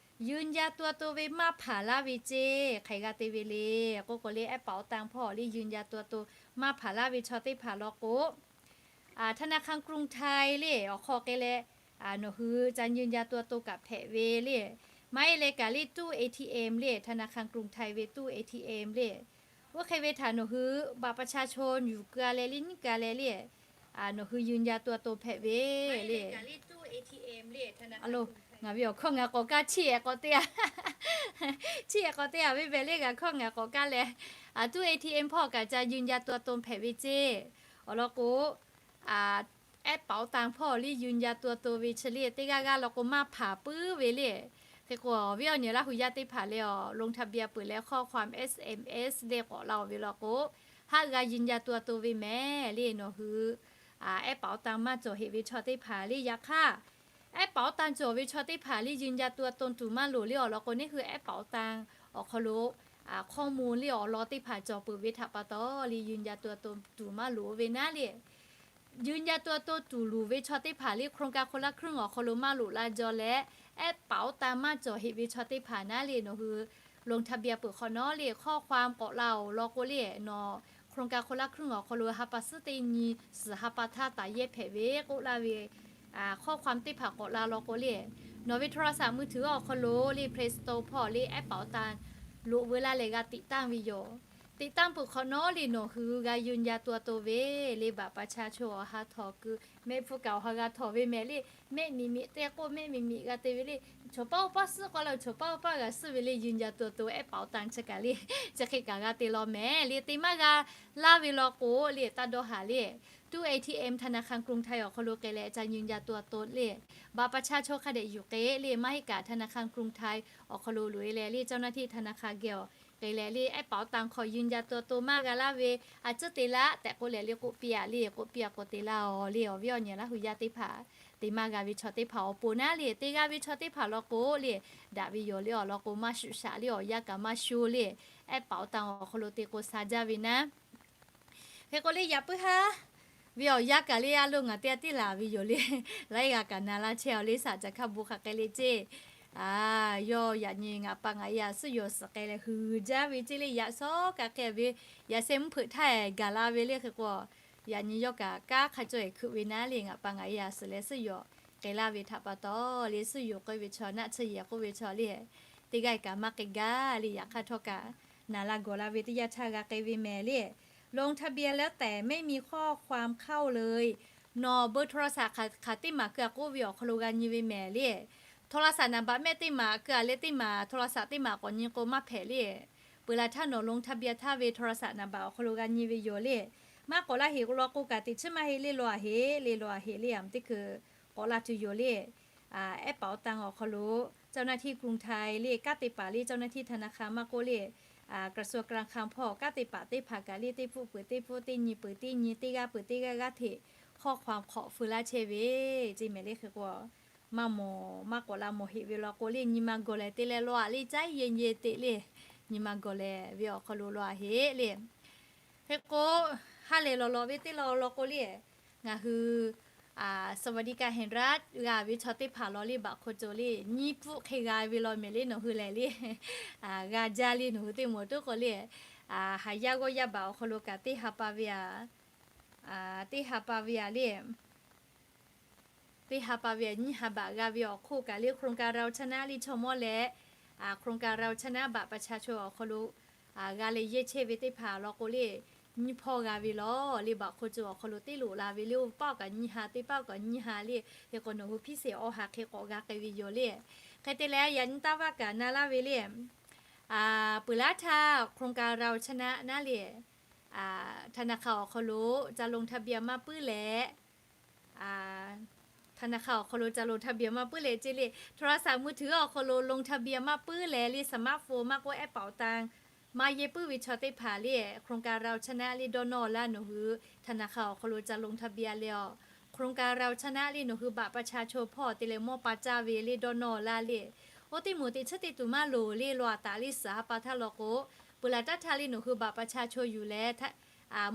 ยืนยันตัวตน ve maˇ hpanˍ laˇ ve ceˇ. Hk'aˬ hk'e g'a te ve le k'oˆ k'o le, แอปเป๋าตัง hpawˇ le ยืนยันตัวตน maˇ hpanˍ laˇ ve chaw teˇ hpaˍ law k'o, ธนาคารกรุงไทย le awˬ hk'aw k'ai leh nawˬ hui ca ยืนยันตัวตน kaꞈ hpehꞈ ve le. Maˇ heˆ leh kaꞈ le ตู้ เอทีเอ็ม le ธนาคารกรุงไทย ve ตู้ เอทีเอ็ม le, oˇ hk'e ve htaꞈ nawˬ hui บัตรประชาชน yuˬ keu a leh le nyiˉ keu a leh le, nawˬ hui ยืนยันตัวตน hpehꞈ ve le. Ngaˬ ve awˬ hkawˇ ngaˬ k'awꞈ kaˇ chiˇ ehˍ k'awꞈ te a, chiˇ ehˍ k'awꞈ te a ve mehˍ le, ngaˬ hkawˇ ngaˬ k'awꞈ kaˇ leh, ตู้ เอทีเอ็ม hpawˇ kaꞈ ca ยืนยันตัวตน hpehꞈ ve ceˇ. Awˬ lawn k'o, แอปเป๋าตัง hpawˇ le ยืนยันตัวตน ve chi le teˇ g'aˇ g'aˇ law k'o maˇ hpanˍ puiˉ ve le. Hk'e k'o awˬ viˉ awˬ nyi Laˇ hu yaˇ teˇ hpaˍ le awˬ ลงทะเบียน peuˬ leh ข้อความ เอสเอ็มเอส le k'awꞈ la-oˬ ve law k'o, haˆ g'a ยืนยันตัวตน ve mehˍ le. Nawˬ hui แอปเป๋าตัง maˇ cawˬ heꞈ ve chaw teˇ hpaˍ le. Yaꞈ hk'aˇ แอปเป๋าตัง cawˬ ve chaw teˇ hpaˍ le ยืนยันตัวตน tuˬ maˇ loˍ le. Awˬ lawn k'o, neˇ hui แอปเป๋าตัง awˬ hk'aw lo ข้อมูล le awˬ lawn teˇ hpaˍ cawˬ peuˬ ve htaꞈ pa taw le ยืนยันตัวตน tuˬ maˇ loˍ ve naˉ le. ยืนยันตัวตน tuˬ loˍ ve chaw teˇ hpaˍ le โครงการคนละครึ่ง awˬ hk'aw lo maˇ loꞈ la jaw leh, แอปเป๋าตัง maˇ cawˬ heꞈ ve chaw teˇ hpaˍ naˉ le, nawˬ hui ลงทะเบียน peuˬ hk'awꞈ nawˉ le ข้อความ k'awꞈ la-oˬ law k'o le, nawˬ โครงการคนละครึ่ง awˬ hk'aw lo ha pa suhˉ teˇ nyi suhˍ ha pa htaˇ taˍ yehˇ hpehꞈ ve k'oˆ laˇ ve ข้อความ teˇ hpaˍ k'awꞈ la law k'o le, nawˬ ve โทรศัพท์มือถือ awˬ hk'aw lo le Play Store hpawˇ le แอปเป๋าตัง loꞈ veu laˇ leh g'a ติดตั้ง ve yoˬ. ติดตั้ง peuˬ hk'awꞈ nawˉ le nawˬ hui g'a ยืนยันตัวตน ve le บัตรประชาชน awˬ ha htawꞈ keu, mehˆ hpu kaꞈ awˬ ha g'a htawꞈ ve mehˍ le, mehˆ miˬ miˬ te k'o mehˆ miˬ miˬ g'a te ve le, chaw paˇ oˇ paˇ suhˉ k'aw la chaw paˇ oˇ paˇ g'a suhˉ ve le ยืนยันตัวตน แอปเป๋าตัง chi kaꞈ le, chi hk'e kaꞈ g'a te law mehˍ le. Te maˇ g'a laˇ ve law k'o le, taˇ dawˇ haˍ le, ตู้ เอทีเอ็ม ธนาคารกรุงไทย awˬ hk'aw lo k'ai leh ca ยืนยันตัวตน le บัตรประชาชน hk'a dehꞈ yuˬ k'ai le, maˇ heˆ kaꞈ ธนาคารกรุงไทย awˬ hk'aw lo loꞈ e leh le เจ้าหน้าที่ธนาคาร geh awˬ k'ai leh le แอปเป๋าตัง hk'aw ยืนยันตัวตน maˇ g'a laˇ ve a ciˉ te laˇ tehꞈ k'oˆ leh le k'oˆ piˇ a le, k'oˆ piˇ a k'o te laˇ-oˬ le. Awˬ viˉ awˬ nyi Laˇ hu yaˇ teˇ hpaˍ, te maˇ g'a ve chaw teˇ hpaˍ awˬ pon naˉ le, te g'a ve chaw teˇ hpaˍ law k'o le, daꞈ ve yoˬ le. Awˬ lawn k'o maˇ shuˍ shaꞈ le, awˬ yanˇ kaꞈ maˇ sho le, แอปเป๋าตัง awˬ hk'aw lo te k'o sha jaˇ ve naˉ. Hk'e k'o le yaꞈ puiˉ haˉ ve awˬ yanˇ kaꞈ le a lo ngaˬ te a tiˉ laˬ ve yoˬ le. Laiˉ g'a kaꞈ na laˇ chehˇ-oˬ le, shaꞈ caˬ hkaˇ bon hk'a k'ai le ceˇ. Yawˇ yaꞈ nyi ngaˬ pa ngaˬ yaˇ suhˉ yawˬ suhˍ k'ai leh huiˍ jaˇ ve ceˇ le, yaꞈ shawˉ kaꞈ k'ai ve, yaꞈ sheh mvuhˇ hpeuꞈ htaˇ gaˬ la ve le. Hk'e k'o, yaꞈ nyi yawˇ kaꞈ kanˉ hk'a cawˇ e hkui ve naˉ le, ngaˬ pa ngaˬ yaˇ suhˍ leh suhˉ yawˬ k'ai laˇ ve htaꞈ pa taw le, suhˉ yawˬ k'ai ve chaw naˆ tsuhˇ yehˬ k'oˆ ve chaw le, teˇ g'aˇ kaꞈ maˇ k'ai gaˇ le. Yaꞈ hk'aˇ htawˇ kaꞈ naˍ la gawˬ la ve teˇ yanˇ htaˇ g'a k'ai ve mehˍ le. ลงทะเบียนแล้วแต่ไม่มีข้อความเข้าเลย Nawˬ เบอร์โทรศัพท์ hk'aˬ teˇ maˬ keu a k'oˆ ve awˬ hk'aw lo g'a nyi ve mehˍ le. โทรศัพท์ nambah mehˆ teˇ maˬ keu a leh teˇ maˬ โทรศัพท์ teˇ maˬ k'awꞈ nyi k'o maˇ hpehꞈ le. Peuˬ laˬ htaˇ nawˬ ลงทะเบียน htaˇ ve โทรศัพท์ nambah awˬ hk'aw lo g'a nyi ve yoˬ le. Maˇ k'awꞈ laˇ heꞈ law k'o kaꞈ teꞈ chiˉ maˇ heˆ le, law a heˆ le, law a heˆ le, a teˇ hkui k'awꞈ la tuˬ yoˬ le. แอปเป๋าตัง awˬ hk'aw lo เจ้าหน้าที่กรุงไทย le kanˉ te paˍ le เจ้าหน้าที่ธนาคาร maˇ k'oˆ le กระทรวงการคลัง hpawˇ kanˉ te paˍ teˇ hpaˍ kaꞈ le teˇ pfuhˆ peuˬ teˇ pfuhˆ, teˇ nyi peuˬ teˇ nyi, teˇ g'aˇ peuˬ teˇ g'aˇ g'aˇ hteꞈ ข้อความ hk'awꞈ feu laˇ chehˇ ve ceˇ mehˍ le. Hk'e k'o maˇ mawˬ maˇ k'awꞈ la mawˬ heˆ ve law k'o le, nyi ma gawˬ lehˬ te leh law a le, caˉ yehˬ yehˬ teꞈ le, nyi ma gawˬ lehˬ ve awˬ hk'aw lo law a heˆ le. Hk'e k'o, ha lehˬ lawˬ lawˬ ve teˇ law law k'o le, ngaˬ hui สวัสดิการแห่งรัฐ g'a ve chaw teˇ hpaˍ law le, บัตรคนจน le nyiˇ pfuhˆ hk'e g'a ve law mehˍ le. Nawˬ hui lehˬ le, g'a jaˇ le. Nawˬ hui teˇ moˍ toˉ k'o le, haˍ yaˇ g'awˇ yaˇ บัตร awˬ hk'aw lo kaꞈ teˇ ha pa ve a, teˇ ha pa ve a le, teˇ ha pa ve a nyiˇ ha บัตร g'a ve awˬ hk'oˆ kaꞈ le, โครงการเราชนะ le chaw mawˇ leh โครงการเราชนะ บัตรประชาชน awˬ hk'aw lo g'a leh yehˇ chehˇ ve teˇ hpaˍ law k'o le, nyiˇ hpawˇ g'a ve law le, บัตรคนจน awˬ hk'aw lo teˇ loꞈ la ve le, oˇ paˆ kaꞈ nyiˇ ha, teˇ paˆ kaꞈ nyiˇ ha le. Hk'e k'o nawˬ hui พิเศษ awˬ ha hk'e k'awꞈ g'a k'ai ve yoˬ le. Hk'e te leh yaꞈ nyi taˇ vaˇ kaꞈ na laˇ ve le, peuˬ laˉ htaˇ โครงการเราชนะ naˉ le, ธนาคาร awˬ hk'aw lo ca ลงทะเบียน maˇ puiˉ leh, ธนาคาร ธนาคาร awˬ hk'aw lo ca ลงทะเบียน maˇ puiˉ leh ce le, โทรศัพท์มือถือ awˬ hk'aw lo ลงทะเบียน maˇ puiˉ leh le, smartphone maˇ k'oˆ แอปเป๋าตัง maˇ yehˇ puiˉ ve chaw teˇ hpaˍ le, โครงการเราชนะ le dawˇ nawˇ laˇ nawˬ hui ธนาคาร awˬ hk'aw lo ca ลงทะเบียน le a, โครงการเราชนะ le nawˬ hui บัตรประชาชน hpawˇ te leh mawˇ pa caˇ ve le dawˇ nawˇ laˇ le. Oˇ teˇ moˍ teꞈ chiˉ teˇ tuˬ maˇ loˍ le, law aꞈ taˍ le suhˍ ha pa htaˇ law k'o, peuˬ laˬ taˇ htaˇ le nawˬ hui บัตรประชาชน yuˬ leh,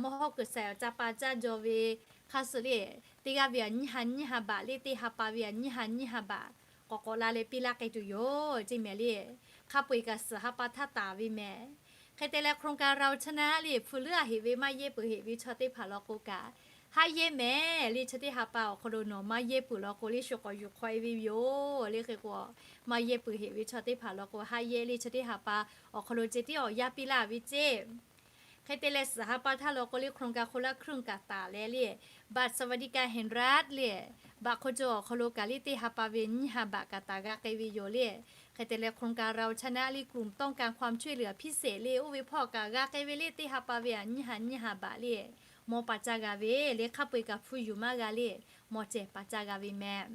mawˇ hawˉ kuiˬ saiˍ awˬ ca pa caˇ jaw ve hk'a shuˍ le, teˇ g'aˇ ve a nyiˇ ha nyiˇ ha บาท le, teˇ ha pa ve a nyiˇ ha nyiˇ ha บาท k'awꞈ k'awꞈ la leh piˇ laˇ k'ai tuˬ yoˬ ce mehˍ le. Hk'a peu-eˬ kaꞈ suhˍ ha pa htaˇ taˍ ve mehˍ. Hk'e te leh โครงการเราชนะ le hpu leuˉ a heꞈ ve maˇ yehˇ peuˬ heꞈ ve chaw teˇ hpaˍ law k'o kaꞈ, haˆ yehˇ mehˍ le, chi teˇ ha pa awˬ hk'aw lo nawˬ maˇ yehˇ peuˬ law k'o le, shu k'awꞈ yuˬ hk'aw e ve yoˬ le. Hk'e k'o, maˇ yehˇ peuˬ heꞈ ve chaw teˇ hpaˍ law k'o, haˆ yehˇ le, chi teˇ ha pa awˬ hk'aw lo ce tiˉ awˬ yaˇ piˇ laˇ ve ce. Hk'e te leh suhˍ ha pa htaˇ law k'o le, โครงการคนละครึ่ง kaꞈ taˍ leh le, บัตรสวัสดิการแห่งรัฐ le, บัตรคนจน awˬ hk'aw lo kaꞈ le teˇ ha pa ve nyiˇ ha บาท kaꞈ taˍ g'a k'ai ve yoˬ le. Hk'e te leh โครงการเราชนะ le กลุ่มต้องการความช่วยเหลือพิเศษ le oˇ ve hpawˇ kaꞈ g'a k'ai ve le, teˇ ha pa ve a nyiˇ ha nyiˇ ha บาท le, mawˇ pa caˇ g'a ve le, hk'a peu-eˬ kaꞈ hpu yuˬ maˇ g'a le, mawˇ ceh pa caˇ g'a ve mehˍ.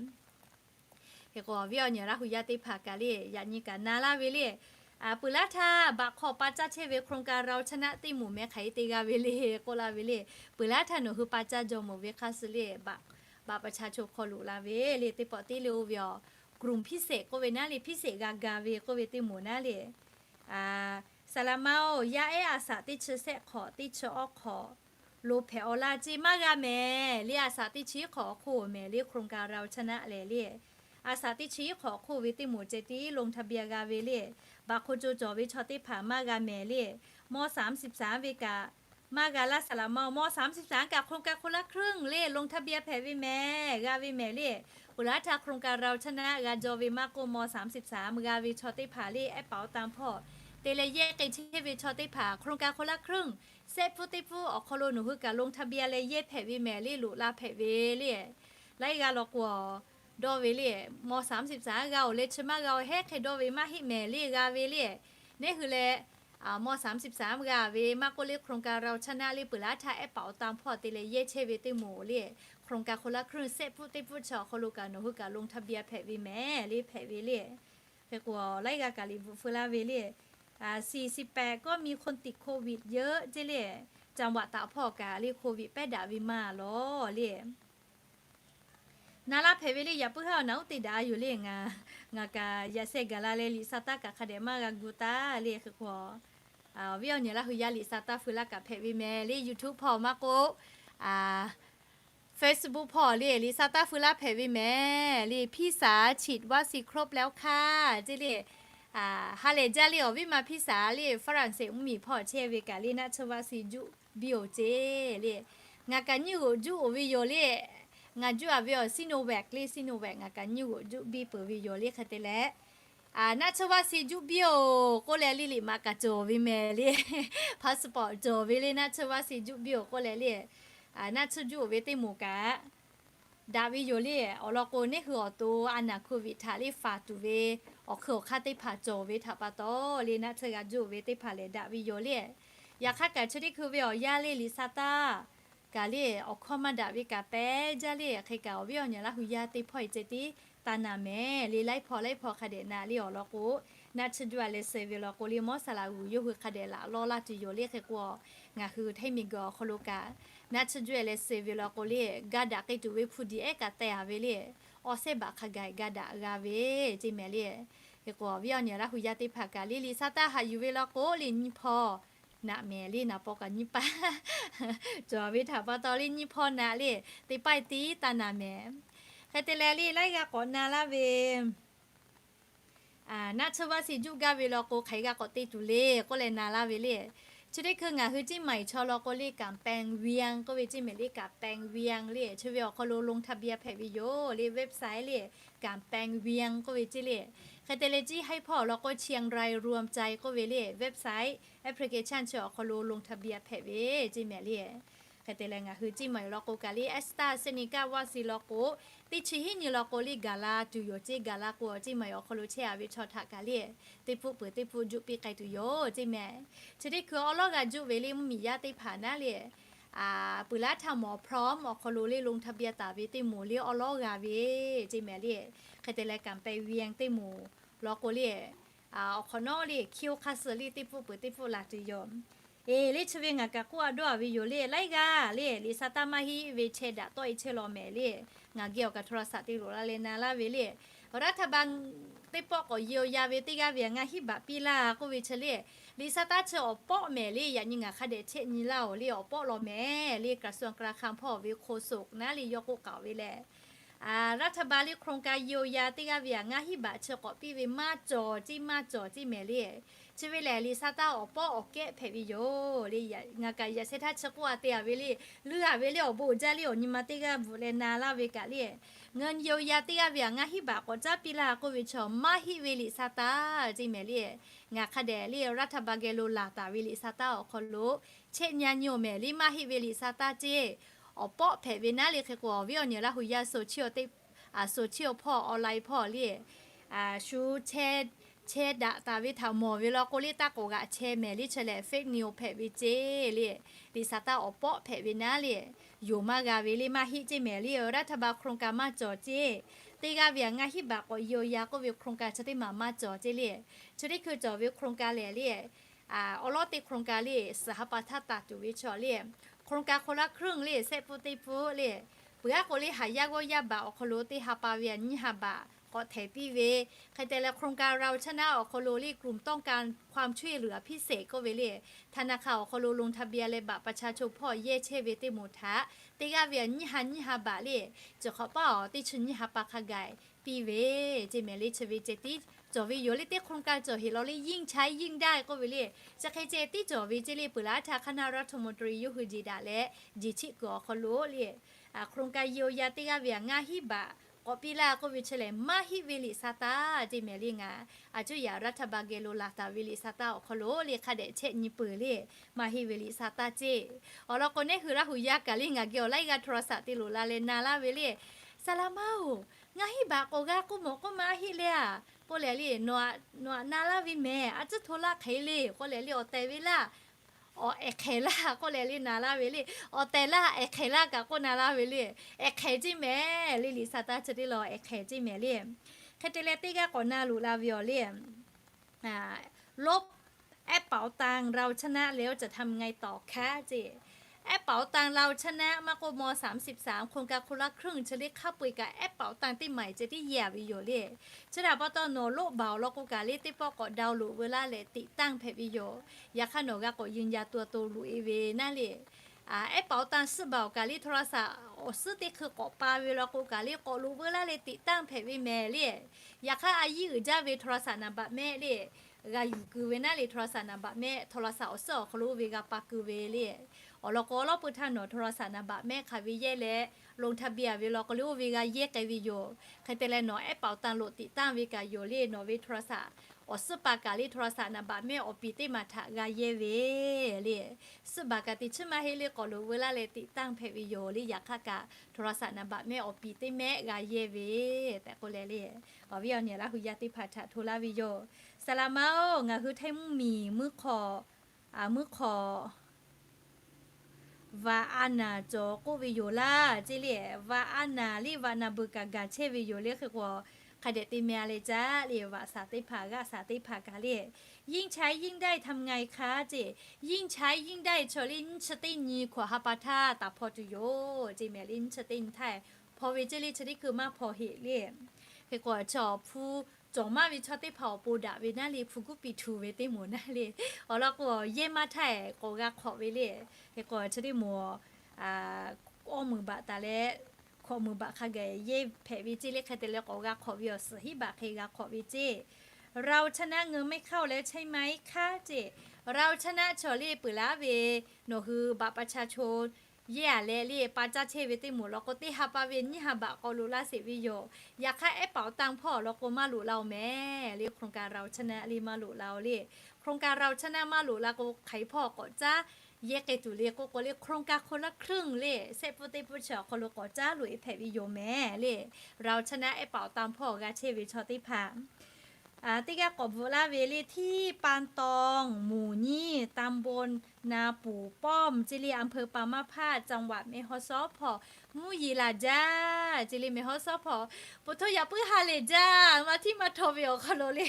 Hk'e k'o, awˬ viˉ awˬ nyi Laˇ hu yaˇ teˇ hpaˍ kaꞈ le, yaꞈ nyi kaꞈ na laˇ ve le. Peuˬ laˇ htaˇ บัตร hk'aw pa caˇ chehˇ ve โครงการเราชนะ teˇ moˍ meh hk'aˬ hk'e te g'a ve le k'oˆ laˇ ve le. Peuˬ laˇ htaˇ nawˬ hui pa caˇ jaw mawˬ ve hk'a shuˍ le, บัตรประชาชน hk'aw loꞈ la ve le, teˇ pawˆ tiˉ le oˇ ve a, กลุ่มพิเศษ k'oˆ ve naˉ le, พิเศษ g'a ga ve k'oˆ ve teˇ moˍ naˉ le. Saˍ laꞈ ma-oˬ, yaˇ ehˉ a shaꞈ teˇ chi shehˆ hk'awꞈ teˇ chi awˇ hk'awꞈ lo hpehꞈ awˬ laˇ ce maˇ g'a mehˍ le. A shaꞈ teˇ chi iˉ hk'awꞈ awˬ hk'oˆ mehˍ le, โครงการเราชนะ lehˬ le. A shaꞈ teˇ chi iˉ hk'awꞈ awˬ hk'oˆ ve teˇ moˍ ceh tiˉ ลงทะเบียน g'a ve le. บัตรคนจน cawˬ ve chaw teˇ hpaˍ maˇ g'a mehˍ le. ม.สามสิบสาม ve kaꞈ maˇ g'a laˇ. Saˍ laꞈ ma-oˬ, ม.สามสิบสาม kaꞈ โครงการคนละครึ่ง le ลงทะเบียน hpehꞈ ve mehˍ, g'a ve mehˍ le. Peuˬ laˇ htaˇ โครงการเราชนะ g'a jaw ve maˇ k'oˆ, ม.สามสิบสาม g'a ve chaw teˇ hpaˍ le แอปเป๋าตัง hpawˇ te leh yehˇ k'ai chehˇ ve chaw teˇ hpaˍ โครงการคนละครึ่ง sehˆ pfuhˆ teˇ pfuhˆ awˬ hk'aw lo nawˬ hui kaꞈ ลงทะเบียน leh yehˇ hpehꞈ ve mehˍ le, loꞈ la hpehꞈ ve le. Laiˉ g'aˇ law k'o, dawˇ ve le, ม.สามสิบสาม g'a-oˬ leh chi maˇ g'a-oˬ hehˉ hk'e dawˇ ve maˇ heˆ mehˍ le, g'a ve le. Neˉ hui leh, ม.สามสิบสาม g'a ve maˇ k'oˆ le, โครงการเราชนะ le peuˬ laˇ htaˇ แอปเป๋าตัง hpawˇ te leh yehˇ chehˇ ve teˇ moˍ le, โครงการคนละครึ่ง sehˆ pfuhˆ teˇ pfuhˆ chi awˬ hk'aw lo kaꞈ nawˬ hui kaꞈ ลงทะเบียน hpehꞈ ve mehˍ le, hpehꞈ ve le. Hk'e k'o, laiˉ g'aˇ kaꞈ liꞈ bvuhꞈ feu laˇ ve le. สี่สิบแปด ก็มีคนติดโควิดเยอะ ce le, จังหวัดตาก hpawˇ kaꞈ le โควิด pehˉ daꞈ ve maˇ lawˬ le. Na laˇ hpehꞈ ve le, yaꞈ puiˉ haˉ awˬ naˬ uˉ te daꞈ yoˬ le. Ngaˬ, ngaˬ kaꞈ yaꞈ sheh gaˬ la leh liꞈ sa taˇ kaꞈ hk'a dehꞈ maˇ g'a gu taˇ le. Hk'e k'o, awˬ viˉ awˬ nyi Laˇ hu yaˇ liꞈ sa taˇ feu laˇ kaꞈ hpehꞈ ve mehˍ le, YouTube hpawˇ maˇ k'oˆ, Facebook hpawˇ le liꞈ sa taˇ feu laˇ hpehꞈ ve mehˍ le. พี่สาวฉีดวัคซีนครบแล้วค่ะ ce le. Ha lehˬ jaˇ le, awˬ viˉ ma พี่สาว le ฝรั่งเศส mvuhˇmiˬ hpawˇ chehˇ ve kaꞈ le naˆ tsuhˇ วัคซีน juˆ biˇ-oˬ ce le. Ngaˬ kaꞈ nyiˇ g'oꞈ juˆ-oˬ ve yoˬ le. Ngaˬ juˆ-a ve awˬ Sinovac le, Sinovac ngaˬ kaꞈ nyiˇ g'oꞈ juˆ biˇ peuˬ ve yoˬ le. Hk'e te leh, naˆ tsuhˇ วัคซีน juˆ biˇ-oˬ k'oˆ leh le, liꞈ maꞈ kaꞈ cawˬ ve mehˍ le. Passport cawˬ ve le, naˆ tsuhˇ วัคซีน juˆ biˇ-oˬ k'oˆ leh le, naˆ tsuhˇ juˆ-oˬ ve teˇ moˍ kaꞈ daꞈ ve yoˬ le. Awˬ lawn k'o, neˉ hui awˬ to a naˬ โควิด htaꞈ le faˍ tuˬ ve awˬ hkui awˬ hk'aˇ teˇ hpaˍ cawˬ ve htaꞈ pa taw le, naˆ tsuhˇ g'a juˆ ve teˇ hpaˍ lehˬ daꞈ ve yoˬ le. Yaꞈ hk'aˇ kaꞈ chi teˇ hkui ve awˬ yanˇ le liꞈ sa taˇ kaꞈ le, awˬ hkawˇ maˇ daꞈ ve kaꞈ pehˉ jaˇ le. Hk'e kaꞈ awˬ viˉ awˬ nyi Laˇ hu yaˇ teˇ hpawˇ-e ceh tiˉ taˇ na mehˍ le. Laiˉ hpawˇ laiˉ hpawˇ hk'a dehꞈ na le. Awˬ lawn k'o, naˆ tsuhˇ juˆ-a leh suh ve law k'o le, mawˇ saˍ laꞈ g'uiˬ yawˇ hui hk'a dehꞈ laꞈ lawˇ laˇ tuˬ yoˬ le. Hk'e k'o, ngaˬ hui hteˇ miˬ guiˬ awˬ hk'aw lo kaꞈ naˆ tsuhˇ juˆ-a leh suh ve law k'o le, gaˇ daꞈ k'ai tuˬ ve hpu diꞈ ehˉ kaꞈ teh-a ve le. Awˬ sehˉ baꞈ hk'a gaˬ gaˇ daꞈ g'a ve ce mehˍ le. Hk'e k'o, awˬ viˉ awˬ nyi Laˇ hu yaˇ teˇ hpaˍ kaꞈ le liꞈ sa taˇ haꞈ yuˬ ve law k'o le, nyiˇ hpawˇ naꞈ mehˍ le. Naˍ paw kaꞈ nyiˇ paˇ cawˬ ve htaꞈ pa taw le, nyiˇ hpawˇ naꞈ le, teˇ paˇ tiˉ taˇ na mehˍ. Hk'e te leh le, laiˉ g'aˇ k'awꞈ na laˇ ve naˆ tsuhˇ วัคซีน juˆ gaˇ ve law k'o, hk'aˬ hk'e g'a k'awꞈ te tuˬ le k'oˆ leh na laˇ ve le. Chi teˇ hkui ngaˬ hui Ciˇ maˬ chaw law k'o le, กำแพงเวียง k'oˆ ve, Ciˇ maˬ le กำแพงเวียง le, chi ve awˬ hk'aw lo ลงทะเบียน hpehꞈ ve yoˬ le, website le, กำแพงเวียง k'oˆ ve ce le. Hk'e te leh, Ciˇ haiˉ hpawˇ awˬ lawn k'o, เชียงรายรวมใจ k'oˆ ve le, website application chi awˬ hk'aw lo ลงทะเบียน hpehꞈ ve ce mehˍ le. Hk'e te leh, ngaˬ hui Ciˇ maˬ law k'o kaꞈ le, AstraZeneca วัคซีน law k'o, teˇ chi hiˉ nyi law k'o le gaˬ la tuˬ yoˬ ce. Gaˬ la k'o, Ciˇ maˬ awˬ hk'aw lo chehˇ-a ve chaw htaꞈ kaꞈ le, teˇ pfuhˆ peuˬ teˇ pfuhˆ juˆ piˇ k'ai tuˬ yoˬ ce mehˍ. Chi teˇ hkui awˉ lawˉ g'a juˆ ve le, mvuhˇmiˬ yaˇ teˇ hpaˍ naˉ le, Peuˬ laˇ htaˇ mawˬ พร้อม awˬ hk'aw lo le ลงทะเบียน taˍ ve teˇ moˍ le awˉ lawˉ g'a ve ceˇ mehˍ le. Hk'e te leh การไปเวียน teˇ moˍ law k'o le, awˬ hk'awꞈ nawˉ le คิว hk'a suh le teˇ pfuhˆ peuˬ teˇ pfuhˆ laˬ tuˬ yoˬ. Eˬ, le chi ve ngaˬ kaꞈ k'oˆ a dawˇ a ve yoˬ le, laiˉ g'aˇ le liꞈ sa taˇ maˇ hiˆ ve chehˇ daꞈ tawˆ e chehˇ law mehˍ le. Ngaˬ geh awˬ kaꞈ โทรศัพท์ te loꞈ la leh na laˇ ve le. Awˬ รัฐบาล teˇ pawˆ k'awꞈ yehˬ awˬ ya ve teˇ g'aˇ ve a ngaˇ hiˆ baꞈ piˇ laˇ k'oˆ ve chi le, liꞈ sa taˇ chi awˬ pawˆ mehˍ le, yaꞈ nyi ngaˬ hk'a dehꞈ chehˇ nyi laˇ oˬ le, awˬ pawˆ law mehˍ le. กระทรวงการคลัง hpawˇ ve โฆษก naˉ le yawˇ k'oˆ k'aoˍ ve lehˬ, รัฐบาล le โครงการ yehˬ awˬ ya teˇ g'aˇ ve a ngaˇ hiˆ baꞈ chi k'awꞈ piˇ ve maˇ cawˬ ceˇ maˇ cawˬ ceˇ mehˍ le. Chi ve lehˬ liꞈ sa taˇ awˬ pawˆ awˬ kehˉ hpehꞈ ve yoˬ le. Ngaˬ kaꞈ yaꞈ sheh htaˇ chi k'oˆ a te a ve le, leuˇ a ve le awˬ bon uiˍ jaˇ le awˬ nyi ma teˇ g'aˇ bvuhꞈ leh na laˇ ve kaꞈ le, เงินเยียวยา teˇ g'aˇ ve a ngaˇ hiˆ baꞈ k'awꞈ caˉ piˇ laˇ k'oˆ ve chi maˇ hiˆ ve liꞈ sa taˇ ceˇ mehˍ le. Ngaˬ hk'a dehꞈ le รัฐบาล geh lo laˬ taˍ ve liꞈ sa taˇ awˬ hk'aw lo chehˇ nyi nyi oˬ mehˍ le, maˇ hiˆ ve liꞈ sa taˇ ceˇ awˬ pawˆ hpehꞈ ve naˉ le. Hk'e k'o awˬ viˉ awˬ nyi Laˇ hu yaˇ โซเชียล teˇ, โซเชียล hpawˇ ออนไลน์ hpawˇ le, shu chehˇ daꞈ taˍ ve htaꞈ mawˬ ve law k'o le taˇ k'awꞈ g'aꞈ chehˇ mehˍ le. Chi lehˬ เฟกนิวส์ hpehꞈ ve ceˇ le. Liꞈ sa taˇ awˬ pawˆ hpehꞈ ve naˉ le, yonˍ maˇ g'a ve le, maˇ hiˆ ceˇ mehˍ le. รัฐบาล โครงการ maˇ cawˬ ceˇ, teˇ g'aˇ ve a ngaˇ hiˆ baꞈ k'awꞈ yehˬ awˬ ya k'oˆ ve โครงการ chi teˇ maˬ maˇ cawˬ ceˇ le. Chi teˇ hkui cawˬ ve โครงการ lehˬ le, awˉ lawˉ teˇ โครงการ le suhˍ ha pa htaˇ taˍ tuˬ ve chaw le, โครงการ คนละครึ่ง le sehˆ pfuhˆ teˇ pfuhˆ le, peuˬ aˉ k'o le haˍ yaˇ g'awˇ yaˇ baꞈ awˬ hk'aw lo teˇ ha pa ve a nyiˇ ha baꞈ k'awꞈ htehˍ piˇ ve, hk'e te leh โครงการ เราชนะ awˬ hk'aw lo le กลุ่มต้องการความช่วยเหลือพิเศษ k'oˆ ve le, ธนาคาร awˬ hk'aw lo ลงทะเบียน leh บัตรประชาชน hpawˇ yehˇ chehˇ ve teˇ moˍ htaꞈ teˇ g'aˇ ve a nyiˇ ha nyiˇ ha baꞈ le, chi hk'awꞈ paˇ awˬ teˇ chi nyiˇ ha pa hk'a gaˬ piˇ ve ceˇ mehˍ le. Chi ve ceh tiˉ cawˬ ve yoˬ le. Teˇ โครงการ cawˬ heˍ law le ยิ่งใช้ยิ่งได้ k'oˆ ve le, chi hk'e ceh tiˉ cawˬ ve ceˇ le. Peuˬ laˇ htaˇ คณะรัฐมนตรี yawˇ hui jeˬ daꞈ leh jeˬ chiˆ kuiˬ awˬ hk'aw lo le, โครงการ yehˬ awˬ ya teˇ g'aˇ ve a ngaˇ hiˆ baꞈ k'awꞈ piˇ laˇ k'oˆ ve chi lehˬ maˇ hiˆ ve liꞈ sa taˇ ceˇ mehˍ le. Ngaˬ a cuˇ yaꞈ รัฐบาล geh lo laˬ taˍ ve liꞈ sa taˇ awˬ hk'aw lo le hk'a dehꞈ chehˇ nyi peuˬ le, maˇ hiˆ ve liꞈ sa taˇ ceˇ. Awˬ lawn k'o nehˉ hui Laˇ hu yaˇ kaꞈ le ngaˬ geh awˬ laiˉ g'aˇ โทรศัพท์ te loꞈ la leh na laˇ ve le, สารภาพ ngaˇ hiˆ baꞈ k'awꞈ g'a k'oˆ mawˬ k'oˆ maˇ hiˆ le a k'oˆ leh le, nawˬ htaꞈ na laˇ ve mehˍ, a cuˇ hto laˇ hk'e le k'oˆ leh le, awˬ tehˬ ve laˇ, awˬ ehˍ hk'ehˍ laˇ k'oˆ leh le na laˇ ve le, awˬ tehˬ laˇ ehˍ hk'ehˍ laˇ kaꞈ k'oˆ na laˇ ve le, ehˍ hk'ehˍ ceˇ mehˍ le. Liꞈ sa taˇ chi teˇ law ehˍ hk'ehˍ ceˇ mehˍ le. Hk'e te leh teˇ g'aˇ k'awꞈ na loꞈ la ve awˬ le, ลบ แอปเป๋าตัง เราชนะแล้วจะทำไงต่อคะ ceˇ. แอปเป๋าตัง เราชนะ maˇ k'oˆ ม.สามสิบสาม โครงการคนละครึ่ง chi le hk'a peu-eˬ kaꞈ แอปเป๋าตัง teˇ maˬ ceh tiˉ yehˬ ve yoˬ le. Chi htaꞈ pa taw nawˬ ลบ baˬ awˬ lawn k'o kaꞈ le teˇ pawˆ k'awꞈ ดาวน์โหลด veu laˇ leh ติดตั้ง hpehꞈ ve yoˬ. Yaꞈ hk'aˇ nawˬ g'a k'awꞈ ยืนยันตัวตน loꞈ e ve naˉ le, แอปเป๋าตัง suhˆ baˬ awˬ kaꞈ le โทรศัพท์ awˬ suhˉ teˇ hkui k'awꞈ pa ve law k'o kaꞈ le k'awꞈ loꞈ veu laˇ leh ติดตั้ง hpehꞈ ve mehˍ le. Yaꞈ hk'aˇ a yiˇ uiˍ jaˇ ve โทรศัพท์ naˍ baꞈ mehˆ le g'a yuˬ keu ve naˉ le, โทรศัพท์ naˍ baꞈ mehˆ โทรศัพท์ awˬ suhˉ awˬ hk'aw lo oˇ ve g'a pa keu ve le. Awˬ lawn k'o awˉ lawˉ peu htaˇ nawˬ โทรศัพท์ naˍ baꞈ mehˆ hk'aˬ ve yehˇ leh ลงทะเบียน ve law k'o le oˇ ve g'a yehˇ k'ai ve yoˬ. Hk'e te leh nawˬ แอปเป๋าตัง loꞈ ติดตั้ง ve kaꞈ yoˬ le, nawˬ ve โทรศัพท์ awˬ suhˉ pa kaꞈ le โทรศัพท์ naˍ baꞈ mehˆ awˬ piˍ teˇ maˬ htaꞈ g'a yehˇ ve le. Suhˆ baˬ kaꞈ teꞈ chiˉ maˇ heˆ le k'awꞈ loꞈ veu laˇ leh ติดตั้ง hpehꞈ ve yoˬ le. Yaꞈ hk'aˇ kaꞈ โทรศัพท์ naˍ baꞈ mehˆ awˬ piˍ teˇ mehˆ g'a yehˇ ve tehꞈ k'oˆ leh le, awˬ viˉ awˬ nyi Laˇ hu yaˇ teˇ hpaˍ htaꞈ hto laˇ ve yoˬ. สารภาพ oˬ, ngaˬ hui Htaiˇ mvuhˇ miˬ muiˇ hk'awꞈ, muiˇ hk'awꞈ วันอาทิตย์ cawˬ k'oˆ ve yoˬ laˇ ceˇ le. วันอาทิตย์ le วันอาทิตย์ beuꞈ kaꞈ gaˬ chehˇ ve yoˬ le. Hk'e k'o hk'a dehꞈ te meh a leh caˇ le, วันเสาร์ teˇ hpaˍ, วันเสาร์ teˇ hpaˍ kaꞈ le ยิ่งใช้ยิ่งได้ ทำไงคะ ceˇ. ยิ่งใช้ยิ่งได้ chaw le nyiˇ chi teˇ nyi hkawꞈ ha pa htaˇ taˍ hpaw tuˬ yoˬ ceˇ mehˍ le. Nyiˇ chi teˇ nyi htaˇ hpaw ve ceˇ le, chi teˇ hkui maˇ hpaw heˆ le. Hk'e k'o chi awˬ hpu cawˬ maˇ ve chaw teˇ hpaˍ awˬ pon daꞈ ve naˉ le, hpu kuˉ piˇ htu ve teˇ moˍ naˉ le. Awˬ lawn k'o yehˇ maˇ htaˇ k'awꞈ g'a hk'awꞈ ve le. Hk'e k'o chi teˇ moˍ awˇ meuˍ baꞈ taˍ leh hkawꞈ meuˍ baꞈ hk'a gaˬ yehˇ hpehꞈ ve ceˇ le. Hk'e te leh k'awꞈ g'a hk'awꞈ ve awˬ suhˍ hiˉ baꞈ hk'e g'a hk'awꞈ ve ceˇ. เราชนะ เงินไม่เข้าแล้วใช่ไหมคะ ceˇ. เราชนะ chaw le peuˬ laˇ ve nawˬ hui บัตรประชาชน yehˇ a leh le pa caˇ chehˇ ve teˇ moˍ law k'o teˇ ha pa ve nyiˇ ha baꞈ k'awꁢ loꞈ laˇ sheˍ ve yoˬ. Yaꞈ hk'aˇ แอปเป๋าตัง hpawˇ awˬ lawn k'o maˇ loꞈ la oˬ mehˍ le. โครงการ เราชนะ le maˇ loꞈ la oˬ le. โครงการ เราชนะ maˇ loꞈ la k'o hk'aˬ hk'e hpawˇ k'awꞈ caˉ yehˇ k'ai tuˬ le k'oˆ k'o le, โครงการคนละครึ่ง le sehˆ pfuhˆ teˇ pfuhˆ chi awˬ hk'aw lo k'awꞈ caˉ loꞈ e hpehꞈ ve yoˬ mehˍ le. เราชนะ แอปเป๋าตัง hpawˇ g'a chehˇ ve chaw teˇ hpaˍ Teˇ g'aˇ k'awꞈ bvuhꞈ laˇ ve le, ที่ปานตอง หมู่ยี่ ตำบลนาปู่ป้อม ceˇ le, อำเภอปางมะพร้าว จังหวัดแม่ฮ่องสอน hpawˇ mvuhˇ yeˬ laˬ jaˇ ceˇ le, แม่ฮ่องสอน hpawˇ. Po htoˇ yaꞈ puiˉ ha lehˬ jaˇ, maˇ htiˇ maˇ htaw ve awˬ hk'aw lo le,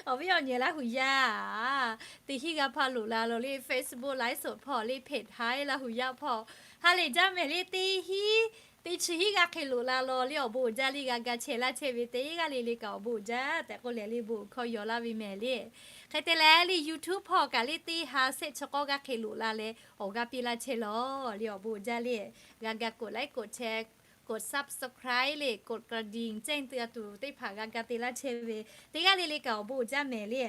awˬ viˉ awˬ nyi Laˇ huˍ yaˇ, teˇ hinˉ g'aˇ hpaˇ loꞈ la lo le, Facebook ไลฟ์สด hpawˇ le, เพจ Hai Laˇ huˍ yaˇ hpawˇ ha lehˬ jaˇ mehˍ le, teˇ hinˉ teˇ chi hinˉ g'aˇ hk'e loꞈ la law le, awˬ bon uiˍ jaˇ le, g'a ga chehˇ laˇ chehˇ ve teˇ g'aˇ le le kaꞈ awˬ bon uiˍ jaˇ tehꞈ k'oˆ leh le, bon hkawˇ yaw laˇ ve mehˍ le. Hk'e te leh le, YouTube hpawˇ kaꞈ le teˇ ha shehˆ chi k'awˇ g'aˇ hk'e loꞈ la leh awˬ g'aˇ piˇ laˇ chehˇ law le, awˬ bon uiˍ jaˇ le. G'a ga กดไลค์ กดแชร์ กด subscribe le, กดกระดิ่งแจ้งเตือน tuˬ teˇ hpaˍ g'a ga te laˇ chehˇ ve teˇ g'aˇ le le kaꞈ awˬ bon uiˍ jaˇ mehˍ le.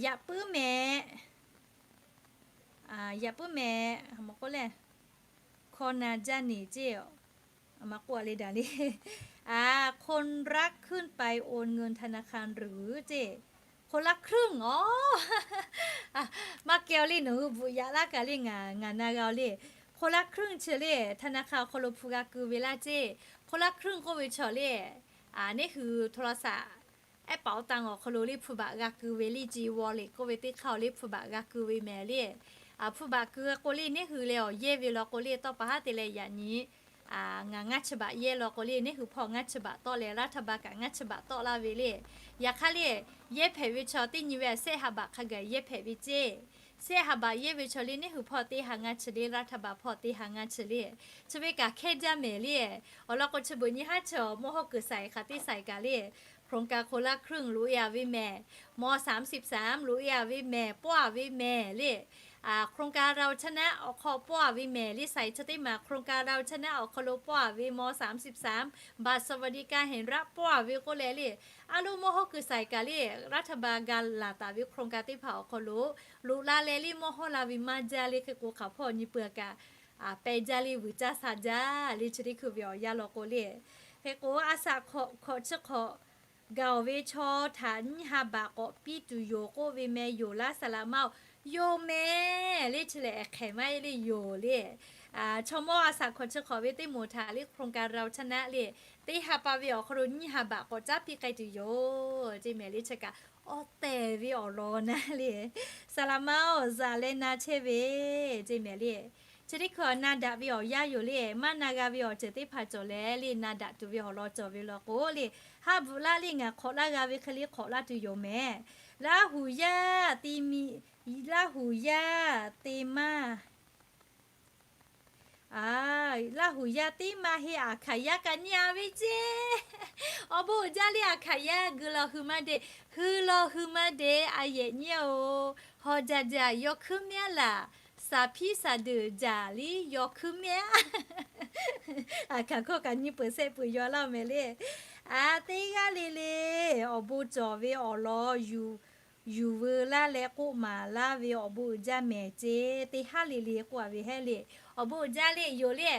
Yaꞈ puiˉ mehˍ, yaꞈ puiˉ mehˍ, a, คนละครึ่ง ceˇ, a, คนละครึ่ง ไปโอนเงินธนาคารหรือ ceˇ. คนละครึ่ง aˬ, maˇ kehˬ le, nawˬ hui bvuhꞈ yaꞈ laˇ kaꞈ le, ngaˬ na g'a le, คนละครึ่ง chi le, ธนาคาร awˬ hk'aw lo hpu g'a keu ve laˇ ceˇ. คนละครึ่ง k'oˆ ve chaw le, a, neˇ hui โทรศัพท์ แอปเป๋าตัง awˬ hk'aw lo le hpu baꞈ g'a keu ve le, G Wallet k'oˆ ve teˇ hk'aˇ le hpu baꞈ g'a keu ve mehˍ le. Hpu baꞈ keu k'o le, neˇ hui leh awˬ yehˇ ve law k'o le, tawˇ pa haˉ te leh yaꞈ nyi ngaˬ ngaˇ chi baꞈ yehˇ law k'o le, neˇ hui hpawˇ ngaˇ chi baꞈ tawˆ leh รัฐบาล kaꞈ ngaˇ chi baꞈ tawˆ laˇ ve le. Yaꞈ hk'aˇ le, yehˇ hpehꞈ ve chaw teˇ nyi ve a shehˆ ha baꞈ hk'a gaˬ yehˇ hpehꞈ ve ceˇ. Shehˆ ha baꞈ yehˇ ve chaw le, neˇ hui hpawˇ teˇ ha ngaˇ chi le, รัฐบาล hpawˇ teˇ ha ngaˇ chi le. Chi ve kaꞈ hkehˇ jaˇ mehˍ le. Awˬ lawn k'o, chi beuꞈ nyi haˉ chi awˬ mawˇ hawˉ kuiˬ saiˍ hk'aˬ teˇ saiˍ kaꞈ le, โครงการคนละครึ่ง loꞈ e a ve mehˍ, ม. สามสิบสาม loꞈ e a ve mehˍ, pawˆ a ve mehˍ le. โครงการเราชนะ awˬ hk'aw pawˆ a ve mehˍ le. Saiˍ chi teˇ maˬ โครงการเราชนะ awˬ hk'aw lo pawˆ a ve ม. สามสิบสาม บัตรสวัสดิการแห่งรัฐ pawˆ a ve k'oˆ leh le, a loˉ mawˇ hawˉ kuiˬ saiˍ kaꞈ le, รัฐบาล g'a laˬ taˍ ve โครงการ teˇ hpaˍ awˬ hk'aw lo loꞈ la leh le, mawˇ hawˉ la ve maˇ jaˇ le. Hk'e k'o, hk'aˬ hpawˇ nyi peuˬ kaꞈ peh jaˇ le, vuiˬ caˇ sha jaˇ le, chi teˇ hkui ve awˬ yanˇ law k'o le. Hk'e k'o, a shaꞈ hk'awꞈ hk'awꞈ chi hk'awꞈ gaˬ ve chaw htaꞈ nyiˇ ha baꞈ k'awꞈ piˇ tuˬ yoˬ k'oˆ ve meh, yoˬ laˇ saˍ laꞈ ma-oˬ. Yoˬ mehˍ le, chi lehˬ hk'ehꞈ maˇ heˆ le, yoˬ le. Chaw mawˇ a shaꞈ hk'awꞈ chi hk'awꞈ ve teˇ moˍ htaꞈ le โครงการเราชนะ le, teˇ ha pa ve awˬ hk'aw lo nyiˇ ha baꞈ k'awꞈ caˉ piˇ k'ai tuˬ yoˬ ceˇ mehˍ le. Chi kaꞈ awˬ tehˬ ve awˬ lawn naˉ le, saˍ laꞈ ma-oˬ, zaˍ leh na chehˇ ve ceˇ mehˍ le. Chi teˇ hkui awˬ na daꞈ ve awˬ yanˇ yoˬ le. Maˇ na g'a ve awˬ ceuˬ teˇ hpaˍ cawˬ leh le, na daꞈ tuˬ ve awˬ lawn cawˬ ve law k'o le, haˉ bvuhꞈ laˇ le, ngaˬ hk'awꞈ laˇ g'a ve hk'e le hk'awꞈ laˇ tuˬ yoˬ mehˍ. Laˇ huˍ yaˇ te mi, Laˇ huˍ yaˇ te maˇ, a, Laˇ huˍ yaˇ teˇ maˇ heˆ, a hkaˍ yaˇ kaꞈ nyi a ve ceˇ. Awˬ bon uiˍ jaˇ le, a hkaˍ yaˇ gu law hui maˇ de, hui law hui maˇ de, a yehꞈ nyi-oˬ. Hawˬ jaˬ jaˬ yaw hkuiˉ mehˉ laˬ, saˍ hpiˉ saˍ deuˬ jaˬ liˇ yaw hkuiˉ mehˉ. A hkaˍ hkawˇ kaꞈ nyi peuˬ shehˆ peuˬ yaw laˇ mehˍ le. A, teˇ g'aˇ le le awˬ bon cawˬ ve awˬ lawn yuˬ, yuˬ veu laˇ leh k'oˆ maˍ laˇ ve awˬ bon uiˍ jaˇ mehˍ ceˇ. Teˇ haˉ le le k'oˆ a ve hehˉ le, awˬ bon uiˍ jaˇ le, yoˬ le.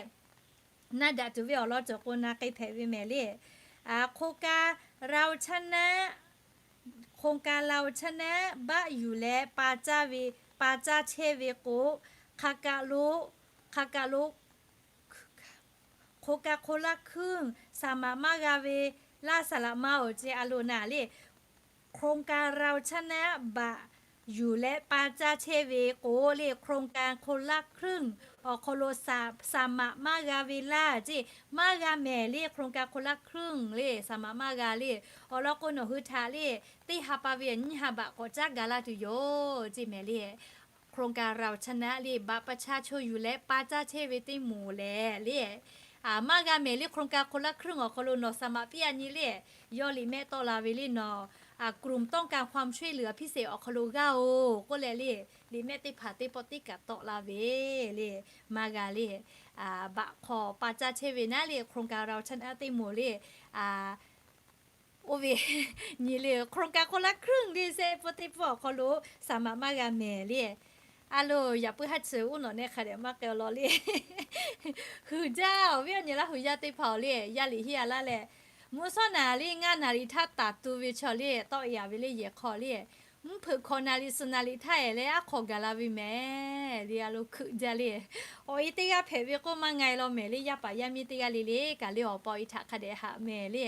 Na daꞈ tuˬ ve awˬ lawn cawˬ k'o, na k'ai hpehꞈ ve mehˍ le. โครงการเราชนะ โครงการเราชนะ baˆ yuˬ leh pa caˇ ve, pa caˇ chehˇ ve k'o, hk'aˬ kaꞈ lo, hk'aˬ kaꞈ lo โครงการคนละครึ่ง saˍ maꞈ maˇ g'a ve laˇ saˍ laꞈ ma-oˬ ceˇ. A lo naˍ le, โครงการเราชนะ baꞈ yuˬ leh pa caˇ chehˇ ve k'o le, โครงการคนละครึ่ง awˬ hk'aw lo saˍ maꞈ maˇ g'a ve laˇ ceˇ. Maˇ g'a mehˍ le, โครงการคนละครึ่ง le, saˍ maꞈ maˇ g'a le. Awˬ lawn k'o, nawˬ hui htaꞈ le, teˇ ha pa ve nyiˇ ha baꞈ k'awꞈ caˉ ga laˇ tuˬ yoˬ ceˇ mehˍ le. โครงการเราชนะ le, baꞈ pa chaˇ cho yuˬ leh pa caˇ chehˇ ve teˇ moˍ lehˬ le, a, maˇ g'a mehˍ le. โครงการคนละครึ่ง awˬ hk'aw lo nawˬ saˍ maꞈ piˇ a nyi le, yawˇ liꞈ mehˆ tawˆ la ve le, nawˬ กลุ่มต้องการความช่วยเหลือพิเศษ awˬ hk'aw lo g'aˇ-oˬ k'oˆ leh le, liꞈ mehˆ teˇ hpaˍ teˇ pawˆ teˇ kaꞈ tawˆ la ve le. Maˇ g'a le. Baꞈ hk'aw pa caˇ chehˇ ve naˉ le, โครงการเราชนะ teˇ moˍ le, a, oˇ ve nyi le, โครงการคนละครึ่ง le, shehˆ pawˆ teˇ pawˆ awˬ hk'aw lo saˍ maꞈ maˇ g'a mehˍ le. A lo, yaꞈ puiˉ haˉ chi uˉ nawꞈ nehˆ hk'a dehꞈ maˇ k'ai law le. Huiˍ jaˇ, awˬ viˉ awˬ nyi Laˇ huˍ yaˇ teˇ hpaˍ-oˬ le, yaˇ liꞈ hiˉ a laˇ leh, mvuhˇ shawˉ naˍ le ngaˇ naˍ liꞈ htaˇ taˍ tu ve chaw le, tawˆ e a ve le yehˬ hk'aw le, mvuhˇ hpeuꞈ hkawꞈ naˍ liꞈ suhˍ naˍ liꞈ htaˇ e leh aˉ hk'aw gaˬ la ve mehˍ le. A lo, hkeuꞈ jaˇ le. Awˬ e teˇ g'aˇ hpehꞈ ve k'oˆ maˇ nga e law mehˍ le. Yaˇ paˍ yaˇ miˇ teˇ g'aˇ le le kaꞈ le, awˬ pa awˬ e htaꞈ hk'a dehꞈ haꞈ mehˍ le.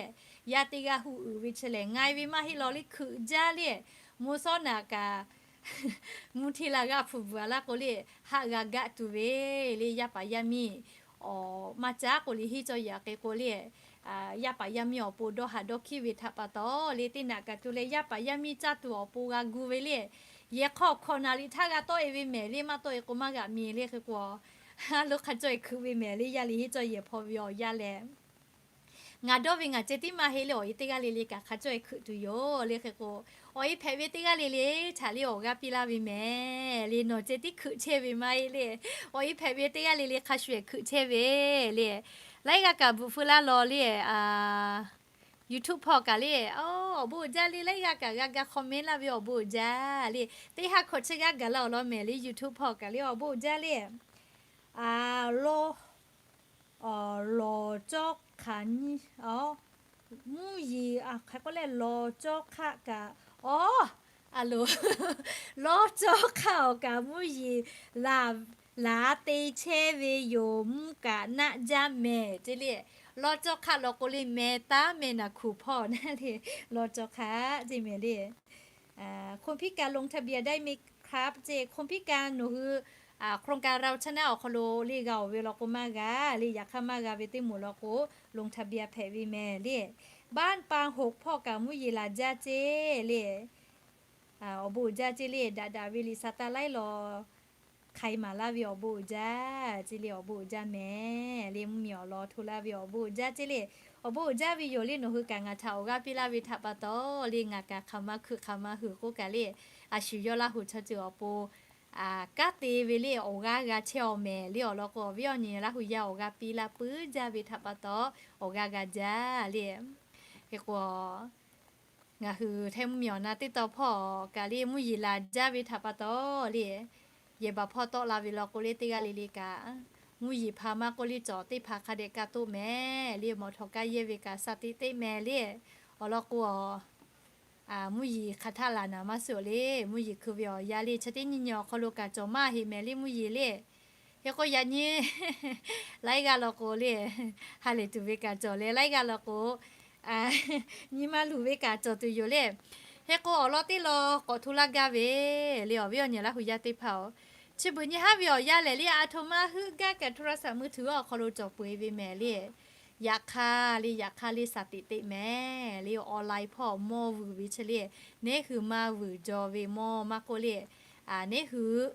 yaˇ teˇ g'aˇ hu uiˍ ve chi lehˬ, nga e ve maˇ heˆ law le, hkui jaˇ le. Mvuhˇ shawˉ naꞈ kaꞈ mvuhˇ hteˇ la g'aˇ hpu bvuhˬ a laˇ k'o le, haˆ g'a gaˆ tuˬ ve le, yaˇ paˍ yaˇ miˇ awˬ maˇ caˉ k'o le, henˇ cawˇ yaꞈ k'e k'o le, yaˇ paˍ yaˇ miˇ awˬ pon dawˇ haˍ dawˇ hkiˉ ve htaꞈ pa taw le, teˇ naꞈ kaꞈ tu leh yaˇ paˍ yaˇ miˇ caˇ tuˬ awˬ pon g'a gu ve le. Yehˬ hk'aw hkawꞈ naˍ riˍ htaˇ g'a tawˆ e ve mehˍ le, maˇ tawˆ e k'o maˇ g'aꞈ mi le hk'e k'o, ha lo hk'a cawˇ e hkui ve mehˍ le, yaˇ le henˇ cawˇ yehˬ hpaw ve awˬ yaˇ lehˬ. Ngaˬ dawˇ ve ngaˬ ceh tiˉ maˇ heˆ le, awˬ e teˇ g'aˇ le le kaꞈ hk'a cawˇ e hkui tuˬ yoˬ le hk'e k'o, awˬ e hpehꞈ ve teˇ g'aˇ le le htaꞈ le awˬ g'aˇ piˇ laˇ ve mehˍ le, nawˬ ceh tiˉ hkui chehˇ ve maˇ heˆ le. Awˬ e hpehꞈ ve teˇ g'aˇ le le hk'a shuˍ hkui chehˇ ve le. Laiˉ g'aˇ kaꞈ bvuhꞈ feu laˇ law le. YouTube hpawˇ kaꞈ le, awˬ bon uiˍ jaˇ le, laiˉ g'aˇ kaꞈ g'a ga comment laˇ ve awˬ bon uiˍ jaˇ le. Teˇ ha hkawꞈ chi g'aˇ gaˬ la awˬ lawn mehˍ le, YouTube hpawˇ kaꞈ le awˬ bon uiˍ jaˇ le. Lawˇ, lawˬ cawˇ hk'aꞈ nyi, mvuhˇ yeˬ hk'aˬ k'oˆ leh lawˬ cawˇ hk'aˆ kaꞈ, a, lawˇ cawˇ hk'aˆ awˬ kaꞈ mvuhˇ yeˬ laˬ te chehˇ ve yoˬ, mvuhˇ kaꞈ naˆ jaˇ mehˍ ce le. Lawˇ cawˇ hk'aˆ law k'o le, meh taˉ meh naˬ hkuˬ hpawˇ naˉ le, lawˇ cawˇ hk'aˆ ce mehˍ le. คนพิการ ลงทะเบียนได้ไหมครับ ce, คนพิการ nawˬ hui โครงการ เราชนะ awˬ hk'aw lo le g'a oˬ ve law k'o maˇ g'a le, yaꞈ hk'aˇ maˇ g'a ve teˇ moˍ law k'o ลงทะเบียน hpehꞈ ve mehˍ le. บ้านปางหก hpawˇ kaꞈ mvuhˇ yeˬ laˬ jaˇ ce le. Awˬ bon uiˍ jaˇ ce le, daꞈ daꞈ ve liꞈ saˍ taˇ laiˉ law hk'ai maˍ laˇ ve awˬ bon uiˍ jaˇ ce le, awˬ bon uiˍ jaˇ mehˍ le, mvuhˇ miˬ awˬ lawn hto laˇ ve awˬ bon uiˍ jaˇ ce le. Awˬ bon uiˍ jaˇ ve yoˬ le, nawˬ hui kaꞈ ngaˬ htaꞈ awˬ g'aˇ piˇ laˇ ve htaꞈ pa taw le, ngaˬ kaꞈ hk'aˬ ma hkuiꞈ hk'aˬ ma huiˍ k'oˆ kaꞈ le, a shu yawˇ Laˇ hu chaw ceuˬ awˬ pon kanˉ te ve le awˬ g'aˇ g'a chehˇ awˬ mehˍ le. Awˬ lawn k'o, awˬ viˉ awˬ nyi Laˇ hu yaˇ awˬ g'aˇ piˇ laˇ puiˉ jaˇ ve htaꞈ pa taw, awˬ g'aˇ g'a jaˇ le. Hk'e k'o, ngaˬ hui Htaiˇ mvuhˇ miˬ awˬ na teˇ taw hpawˇ kaꞈ le mvuhˇ yeˬ laˬ jaˇ ve htaꞈ pa taw le, yehˬ baˬ hpawˇ tawˆ la ve law k'o le, teˇ g'aˇ le le kaꞈ mvuhˇ yeˬ hpa maˇ k'oˆ le, cawˬ teˇ hpaˍ hk'a dehꞈ ka toˆ mehˍ le, mawˬ htawˍ kaˇ yehˇ ve kaꞈ saˍ tiꞈ teˆ mehˍ le. Awˬ lawn k'o, mvuhˇ yeˬ hk'aˬ htaˆ laˬ naˍ maˇ suh le, mvuhˇ yeˬ hkui ve awˬ yaˇ le chi teˇ nyi nyi awˬ hk'aw lo kaꞈ cawˬ maˇ heˆ mehˍ le mvuhˇ yeˬ le. Hk'e k'o yaꞈ nyi laiˉ g'aˇ law k'o le, ha lehˬ tuˬ ve kaꞈ cawˬ leh, laiˉ g'aˇ law k'o, nyi ma luˬ ve kaꞈ cawˬ tuˬ yoˬ le. Hk'e k'o awˬ lawn teˇ lawn k'awꞈ hto laˇ gaˇ ve le, awˬ viˉ awˬ nyi Laˇ hu yaˇ teˇ hpaˍ-oˬ, chi beuꞈ nyi haˉ ve awˬ yaˇ lehˬ le, a htoꞈ ma heuˆ gaˇ kaꞈ โทรศัพท์มือถือ awˬ hk'aw lo cawˬ peu-eˬ ve mehˍ le. Yaꞈ hk'aˇ le, yaꞈ hk'aˇ le saˍ tiꞈ teˆ mehˍ le, online hpawˇ mawˇ vuiˬ ve chi le, neˉ hui maˇ vuiˬ jaw ve mawˇ maˇ k'oˆ le, neˉ hui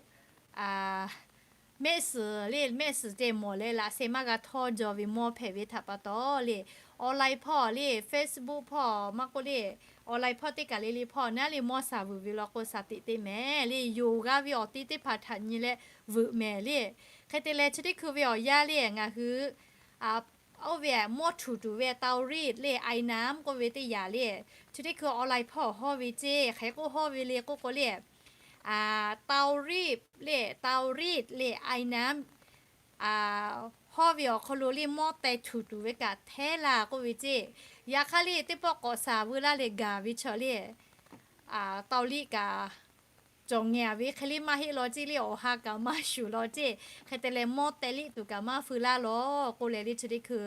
mehˆ suhˍ le, mehˆ suhˍ ceh mawˬ leh laꞈ sheh maˇ g'a htawˇ jaw ve mawˇ hpehꞈ ve htaꞈ pa taw le, online hpawˇ le, Facebook hpawˇ maˇ k'oˆ le, online hpawˇ teˇ kaˬ le le hpawˇ naˉ le mawˇ saˍ vuiˬ ve law k'o saˍ tiꞈ teˆ mehˍ le, yonˍ g'a ve awˬ te teˇ hpaˍ htaꞈ nyi leh vuiˬ mehˍ le. Hk'e te leh chi teˇ hkui ve awˬ yaˇ le ngaˬ hui oˇ ve mawˇ htuˬ tuˬ ve เตารีด le, ไอน้ำ k'oˆ ve teˇ yanˇ le, chi teˇ hkui online hpawˇ hawˇ ve ceˇ, hk'aˬ hk'e k'oˆ hawˇ ve le k'oˆ k'o le, เตารีด le, เตารีด le, ไอน้ำ hawˇ ve awˬ hk'aw lo le mawˇ teh htuˬ tuˬ ve kaꞈ hteˇ la k'oˆ ve ceˇ. Yaꞈ hk'aˇ le teˇ pawˆ k'awꞈ saˍ veu laˇ leh gaˬ ve chaw le, เตารีด kaꞈ cawˬ ngehˬ ve hk'e le maˇ heˆ law ceˇ le, awˬ ha kaꞈ maˇ shuˍ law ceˇ. Hk'e te leh mawˇ teh liˆ tuˬ kaꞈ maˇ feu laˇ law k'oˆ leh le chi teˇ hkui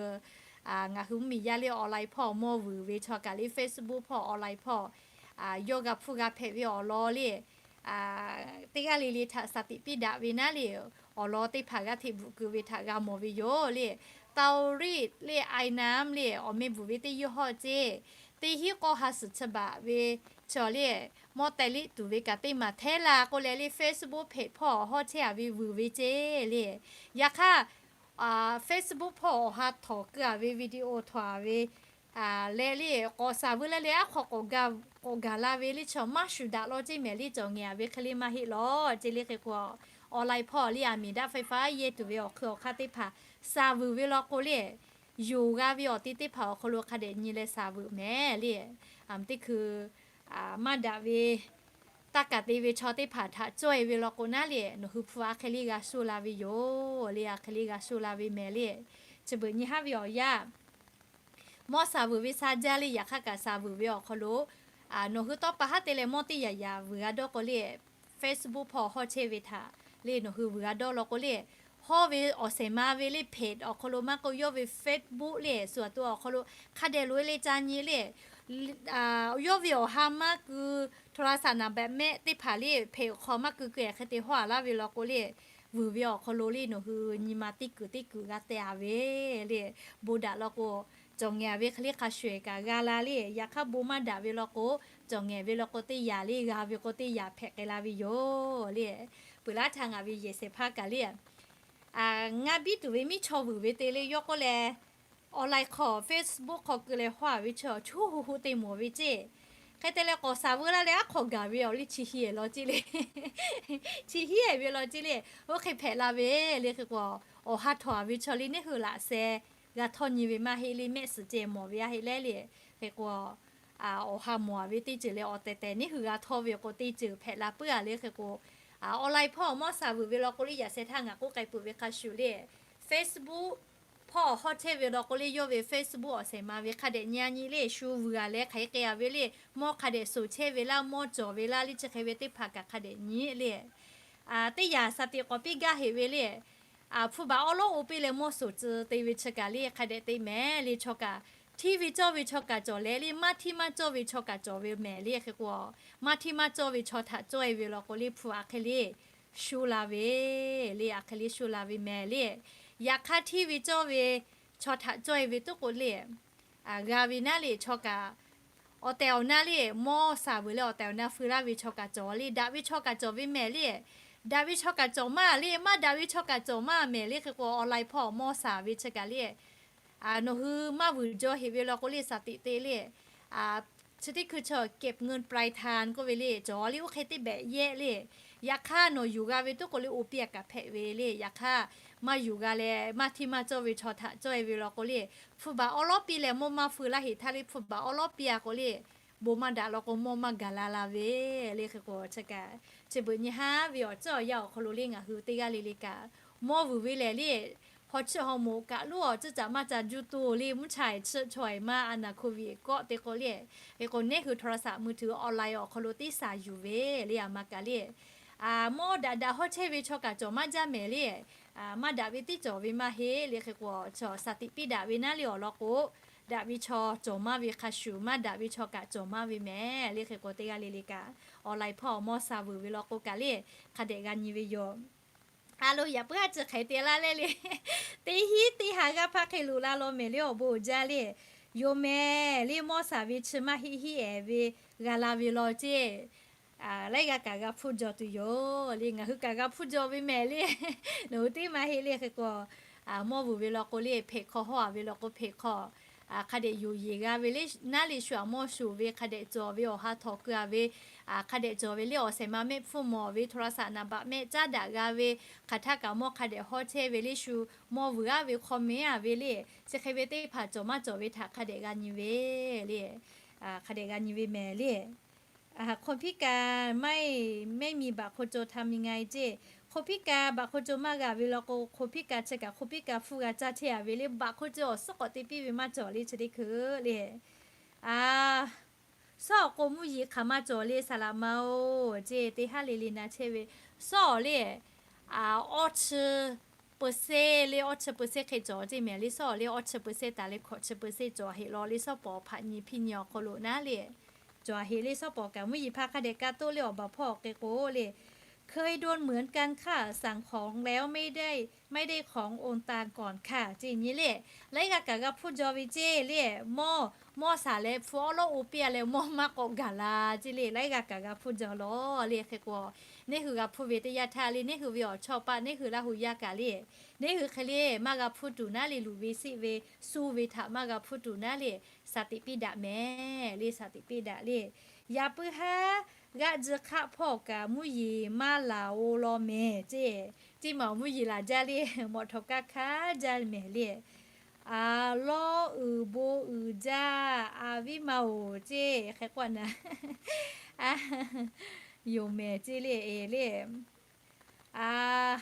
ngaˬ hui mvuhˇ miˬ yaˇ le online hpawˇ mawˇ vuiˬ ve chaw kaꞈ le Facebook hpawˇ online hpawˇ yawˇ g'a hpfuhˇ g'a hpehꞈ ve awˬ lawn le, teˇ g'aˇ le le htaꞈ saˍ tiꞈ piˇ daꞈ ve naˉ le, awˬ lawn teˇ hpaˍ g'aˇ hteꞈ bvuhꞈ keu ve htaꞈ g'a mawˬ ve yoˬ le. เตารีด le, ไอน้ำ le, awˬ meh bvuhˬ ve teˇ yawˇ hawˇ ceˇ. Teˇ hinˉ k'awˇ ha suhˍ chi baꞈ ve chaw le, mawˇ teh liˆ tuˬ ve kaꞈ teˇ maˬ hteˇ la k'oˆ leh le Facebook hpehꞈ hpawˇ hawˇ chehˇ a ve vuiˬ ve ceˇ le. Yaꞈ hk'aˇ Facebook hpawˇ awˬ ha htawnˍ keu a ve video htawnˍ a ve leh le k'awꞈ saˍ veu laˇ leh aˉ hk'aw k'awꞈ gaˬ la ve le chaw maˇ shuˍ daꞈ law ceˇ mehˍ le, cawˬ ngehˬ a ve hk'e le maˇ heˆ law ceˇ le. Hk'e k'o online hpawˇ le aˬ miˍ daꞈ ไฟฟ้า yehˇ tuˬ ve awˬ hk'ui awˬ hk'aˇ teˇ hpaˍ saˍ vuiˬ ve law k'o le, yonˍ g'a ve awˬ te teˇ hpaˍ awˬ hk'aw lo hk'a dehꞈ nyi leh saˍ vuiˬ mehˍ le. Teˇ hkui maˇ daꞈ ve taˇ kaˬ te ve chaw teˇ hpaˍ htaꞈ cawˇ e ve law k'o naˉ le, nawˬ hui hpu a hk'e le g'a shoˆ la ve yoˬ le, a hk'e le g'a shoˆ la ve mehˍ le. Chi beuꞈ nyi haˉ ve awˬ yaˇ mawˇ saˍ vuiˬ ve sha jaˇ le, yaꞈ hk'aˇ kaꞈ saˍ vuiˬ ve awˬ hk'aw lo nawˬ hui tawˇ pa haˉ te leh mawˇ teˇ yaꞈ yaꞈ vuiˬ g'a dawˇ k'o le, Facebook hpawˇ hawˇ chehˇ ve htaꞈ le nawˬ hui vuiˬ g'a dawˇ law k'o le, hawˇ ve awˬ shehˍ ma ve le เพจ awˬ hk'aw lo maˇ k'oˆ, yawˇ ve Facebook le shu aꞈ to awˬ hk'aw lo hk'a dehꞈ loꞈ-e le ca nyi le. Yawˇ ve awˬ ha maˇ keu โทรศัพท์ naˍ baꞈ mehˆ teˇ hpaˍ le เพจ awˬ hk'aw maˇ keu keu-eˬ hk'e te hawˇ-a laˇ ve law k'o le, vuiˬ ve awˬ hk'aw lo le nawˬ hui nyi ma teˇ kuiˬ teˇ kuiˬ g'a teh-a ve le. Bon daꞈ law k'o, cawˬ ngehˬ ve hk'e le hk'a shuˍ-eˬ kaꞈ g'a la le. Yaꞈ hk'aˇ bon maˇ daꞈ ve law k'o, cawˬ ngehˬ ve law k'o teˇ yanˇ le, g'a ve k'o teˇ yanˇ hpehꞈ k'ai la ve yoˬ le. Peuˬ laˇ htaˇ ngaˬ ve yehˬ shehˍ hpaˇ kaꞈ le, ngaˇ biˇ tuˬ ve miˉ chaw vuiˬ ve te le yawˇ k'oˆ leh, online hk'aw Facebook hk'aw keu leh hawˇ-a ve chaw chu hu hu te mawˬ ve ceˇ. Hk'e te leh k'awꞈ shaˍ veu laˇ leh aˉ hk'aw gaˬ ve awˬ liˇ chi hiˉ-eˬ law ceˇ le. Chi hiˉ-eˬ ve law ceˇ le. Oˇ hk'e hpehꞈ la ve le hk'e k'o, awˬ ha htawnˍ-a ve chaw le neˇ hui laꞈ sheh g'a htawˇ nyi ve maˇ heˆ le, mehˆ suhˍ ceh mawˬ ve a heˆ leh le. Hk'e k'o, awˬ ha mawˬ-a ve teˇ ceuˬ leh awˬ tehˬ tehˬ neˇ hui g'a htawˇ ve k'o teˇ ceuˬ hpehꞈ la puiˉ-a le hk'e k'o, online hpawˇ mawˇ shaˍ vuiˬ ve law k'o le yaꞈ sheh htaˇ ngaˬ k'oˆ k'ai peuˬ ve hk'a shuˍ le, Facebook hpawˇ hawˇ chehˇ ve law k'o le yawˇ ve Facebook awˬ shehˍ ma ve hk'a dehꞈ nyi-a nyi le shu vuiˬ-a leh hk'aˬ hk'e k'ai-a ve le, mawˇ hk'a dehꞈ shoˍ chehˇ ve laˇ, mawˇ cawˬ ve laˇ le chi hk'e ve teˇ hpaˍ kaꞈ hk'a dehꞈ nyi le. Teˇ yanˇ shaˍ tiꞈ k'awꞈ piˇ gaˇ heꞈ ve le, hpu baˬ awˉ lawˉ oˇ piˇ leh mawˇ shoˍ tcuh te ve chi kaꞈ le hk'a dehꞈ te mehˍ le chaw kaꞈ, hteˇ ve cawˇ ve chaw kaꞈ cawˬ leh le, maˇ hteˇ maˇ cawˇ ve chaw kaꞈ cawˬ ve mehˍ le hk'e k'o, maˇ hteˇ maˇ cawˇ ve chaw htaꞈ cawˇ-e ve law k'o le hpu aˬ hk'e le shu la ve le, aˬ hk'e le shu la ve mehˍ le. Yaꞈ hk'aˇ hteˇ ve cawˇ ve chaw htaꞈ cawˇ-e ve tuˉ k'o le, g'a ve naˉ le chaw kaꞈ, awˬ tehˬ awˬ na le mawˇ shaˍ vuiˬ leh awˬ tehˬ awˬ na feu laˇ ve chaw kaꞈ cawˬ le, daꞈ ve chaw kaꞈ cawˬ ve mehˍ le. Daꞈ ve chaw kaꞈ cawˬ maˇ le, maˇ daꞈ ve chaw kaꞈ cawˬ maˇ mehˍ le hk'e k'o, online hpawˇ mawˇ shaˍ ve chi kaꞈ le, nawˬ hui maˇ vuiˬ jaw heꞈ ve law k'o le shaˍ tiꞈ te le, chi teˇ hkui chaw เก็บเงินปลายทาง k'oˆ ve le cawˬ le oˇ hk'e teˇ behꞈ yehˆ le. Yaꞈ hk'aˇ nawˬ yuˬ g'a ve tuˉ k'o le oˇ piˇ-a kaꞈ hpehꞈ ve le. Yaꞈ hk'aˇ maˇ yuˬ g'a leh maˇ hteˇ maˇ cawˇ ve chaw htaꞈ cawˇ-e ve law k'o le, hpu baˬ awˉ lawˉ piˇ leh mawˇ maˇ feu laˇ heꞈ htaˇ le hpu baˬ awˉ lawˉ piˇ-a k'o le, bon maˇ daꞈ law k'o mawˇ maˇ gaˬ la la ve le hk'e k'o chi kaꞈ, chi beuꞈ nyi haˉ ve awˬ ceuˬ awˬ yanˇ awˬ hk'aw lo le ngaˬ hui teˇ g'aˇ le le kaꞈ mawˇ vuiˬ ve lehˬ le, hawˬ chiˆ hawˬ moˍ kaꞈ loˉ awˬ ceuˬ caꞈ maˇ ca juˇ to le mvuhˇ cha eˬ chiˆ chaw eˬ maˇ a naˬ โควิด kawˆ te k'o le, hk'e k'o neˇ hui โทรศัพท์มือถือ online awˬ hk'aw lo teˇ shaˍ yuˬ ve le aˬ ma kaꞈ le, mawˇ daꞈ daꞈ hawˇ chehˇ ve chaw kaꞈ cawˬ maˇ jaˇ mehˍ le. Maˇ daꞈ ve teˇ cawˬ ve maˇ heˆ le hk'e k'o, chaw shaˍ tiꞈ piˇ daꞈ ve naˉ le awˬ lawn k'o, daꞈ ve chaw cawˬ maˇ ve hk'a shuˍ maˇ daꞈ ve chaw kaꞈ cawˬ maˇ ve mehˍ le hk'e k'o teˇ g'aˇ le le kaꞈ online hpawˇ mawˇ shaˍ vuiˬ ve law k'o kaꞈ le hk'a dehꞈ g'a nyi ve yoˬ. A lo yaꞈ puiˉ a chi hk'e te laˇ leh le, teˇ hinˉ teˇ ha g'aˇ hpaˇ hk'e loꞈ la law mehˍ le awˬ bon uiˍ jaˇ le. Yoˬ mehˍ le mawˇ shaˍ ve chi maˇ heˆ heˆ-eˬ ve g'a la ve law ceˇ. Laiˉ g'aˇ kaꞈ g'a hpuˇ jaw tuˬ yoˬ le ngaˬ hui kaꞈ g'a hpuˇ jaw ve mehˍ le. Nawˬ hui teˇ maˇ heˆ le hk'e k'o, mawˇ vuiˬ ve law k'o le เพจ hk'aw hawˇ-a ve law k'o เพจ hk'aw hk'a dehꞈ yoˬ yeˬ g'a ve le naˉ le shu aꞈ mawˇ shoˍ ve hk'a dehꞈ cawˬ ve awˬ ha htawnˍ keu-a ve, hk'a dehꞈ cawˬ ve le awˬ shehˍ ma mehˆ hpfuhˇ mawˬ ve โทรศัพท์ naˍ baꞈ mehˆ caˉ daꞈ g'a ve, hk'aˬ htaˇ kaꞈ mawˇ hk'a dehꞈ hawˇ chehˇ ve le shu mawˇ vuiˬ-a ve hk'aw mehˉ-a ve le, chi hk'e ve teˇ hpaˍ cawˬ maˇ cawˬ ve htaꞈ hk'a dehꞈ g'a nyi ve le. Hk'a dehꞈ g'a nyi ve mehˍ le. คนพิการไม่ ไม่มีบัตรคนจนทำยังไง ceˇ. คนพิการ บัตรคนจน maˇ g'a ve law k'o คนพิการ chi kaꞈ คนพิการ hpfuhˇ g'a caˇ chehˇ-a ve le บัตรคนจน awˬ suhˉ k'awꞈ te piˇ ve maˇ cawˬ le chi teˇ hkui le. Sawˉ awˬ k'o mvuhˇ yeˬ hk'aˬ maˇ cawˬ le saˍ laꞈ ma-oˬ ceˇ. Teˇ haˉ le le na chehˇ ve sawˉ awˬ le awˇ chi เปอร์เซ็นต์ le awˇ chi เปอร์เซ็นต์ hk'e cawˬ ceˇ mehˍ le. Sawˉ awˬ le awˇ chi เปอร์เซ็นต์ taˍ leh hkawꞈ chi เปอร์เซ็นต์ cawˬ heꞈ law le sawˉ pawˍ hpaꞈ nyi hpiˇ nyi awˬ hk'aw lo naˉ le. Cawˬ heꞈ le sawˉ pawˍ kaꞈ mvuhˇ yeˬ hpaˇ hk'a dehꞈ ka toˆ le awˬ baˬ hpawˇ awˬ hk'e k'o le, เคยโดนเหมือนกันค่ะ สั่งของแล้วไม่ได้ ไม่ได้ของ โอนตังก่อนค่ะ ceˇ nyi le. Laiˉ g'aˇ kaꞈ g'a hpuˇ jaw ve ceˇ le. Mawˇ, mawˇ shaˍ leh hpu awˉ lawˉ oˇ piˇ-a leh mawˇ maˇ k'awꞈ gaˬ la ceˇ le. Laiˉ g'aˇ kaꞈ g'a hpuˇ jaw law le hk'e k'o, neˇ hui g'a hpuˇ ve teˇ yanˇ htaˇ le neˇ hui ve awˬ chawˇ paˆ neˇ hui Laˇ hu yaˇ kaꞈ le, neˇ hui hk'e le maˇ g'a hpuˇ tuˬ naˉ le luˬ ve siˆ ve suh ve htaꞈ maˇ g'a hpuˇ tuˬ naˉ le, shaˍ tiꞈ piˇ daꞈ mehˍ le shaˍ tiꞈ piˇ daꞈ le. Yaꞈ puiˉ haˉ g'aˆ ji hk'aˆ hpawˇ kaꞈ mvuhˇ yeˬ maˇ laˬ-o law mehˍ ceˇ. Teˇ maˬ awˬ mvuhˇ yeˬ laˬ jaˇ le, mawꞈ htawꞈ kaˇ hkanˉ jaˇ mehˍ le. A lawˉ uiˍ bon uiˍ jaˇ, a viˉ ma-oˬ ceˇ hk'e k'oˆ na. Yoˬ mehˍ ceˇ le, e le. A,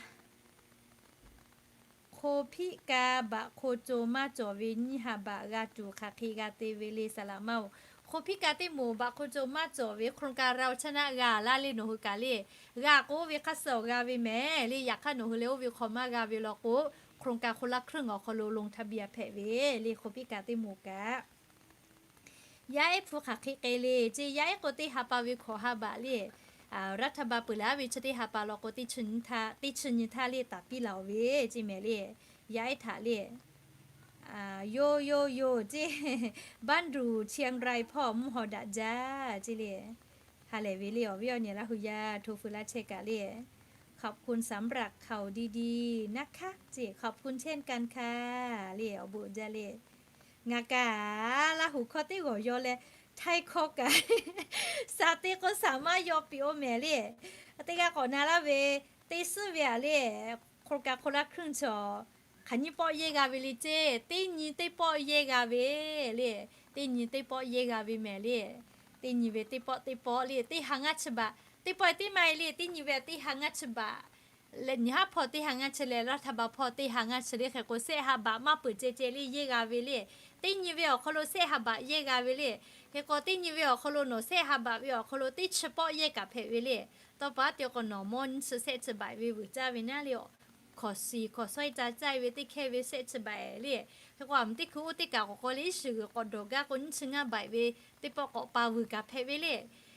คนพิการ บัตรคนจน maˇ cawˬ ve nyiˇ ha baꞈ g'a tuˬ hk'aˬ hk'e g'a te ve le saˍ laꞈ ma-oˬ. โครงการ teˇ moˍ baꞈ hk'o co maˇ cawˬ ve โครงการ เราชนะ g'a laˇ le nawˬ hui kaꞈ le. G'a k'o oˇ ve hk'aˇ suh awˬ g'a ve mehˍ le. Yaꞈ hk'aˇ nawˬ hui leh oˇ ve hk'aw maˇ g'a ve law k'o, โครงการ คนละครึ่ง awˬ hk'aw lo ลงทะเบียน hpehꞈ ve le โครงการ teˇ moˍ kaꞈ. Yaˇ ehˉ hpu hk'aˬ hk'e k'ai le ceˇ, yaˇ ehˉ k'o teˇ ha pa ve hkawꞈ ha baꞈ le. รัฐบาล peuˬ leh aˉ ve chi teˇ ha pa law k'o, teˇ chi nyi htaˇ le taˍ piˇ laˬ-oˬ ve ceˇ mehˍ le. Yaˇ ehˉ htaꞈ le, yoˬ yoˬ yoˬ ceˇ, บ้านหรูเชียงราย hpawˇ mvuhˇ haw daꞈ jaˇ ceˇ le. Ha lehˬ ve le awˬ viˉ awˬ nyi Laˇ hu yaˇ hto feu laˇ chehˇ kaꞈ le. ขอบคุณสำหรับข่าวดีๆนะคะ ceˇ, ขอบคุณเช่นกันค่ะ le awˬ bon uiˍ jaˇ le. Ngaˬ kaꞈ Laˇ hu hkawˇ teˇ g'awˬ yaw leh, Htaiˇ hkawˇ kaꞈ shaˍ te k'o shaˍ maˇ yaw piˇ-oˬ mehˍ le. Teˇ g'aˇ k'awꞈ na laˇ ve, teˇ suhˉ ve aꞈ le, โครงการ คนละครึ่ง chaw hk'aˬ nyiˇ pawˆ yehˇ g'a ve le ceˇ, teˇ nyi teˇ pawˆ yehˇ g'a ve le. Teˇ nyi teˇ pawˆ yehˇ g'a ve mehˍ le. Teˇ nyi ve teˇ pawˆ teˇ pawˆ le, teˇ ha ngaˇ chi baꞈ. Teˇ pawˆ teˇ maˇ le, teˇ nyi ve teˇ ha ngaˇ chi baꞈ. Leh nyi haˉ hpawˇ teˇ ha ngaˇ chi leh, รัฐบาล hpawˇ teˇ ha ngaˇ chi le hk'e k'o, shehˆ ha baꞈ maˇ peuˬ ceh ceh le yehˇ g'a ve le. Teˇ nyi ve awˬ hk'aw lo shehˆ ha baꞈ yehˇ g'a ve le. Hk'e k'o teˇ nyi ve awˬ hk'aw lo nawˬ shehˆ ha baꞈ ve awˬ hk'aw lo teˇ chi pawˆ yehˇ kaꞈ hpehꞈ ve le. Tawˇ pa te k'o nawˬ mawˇ nyiˇ chi shehˆ chi baꞈ ve vuiˬ caˇ ve naˉ le. Hkawꞈ shiˍ hkawꞈ shawehˇ ca caˇ ve teˇ hkehˇ ve shehˆ chi baꞈ le. Hk'e k'o aˬ meh teˇ hkui oˇ teˇ kaꞈ k'awꞈ k'aw le, iˉ shiˍ g'uiˬ k'awꞈ dawˬ gaˇ k'o nyiˇ chi ngaˇ baꞈ ve teˇ pawˆ k'awꞈ pa vuiˬ kaꞈ hpehꞈ ve le.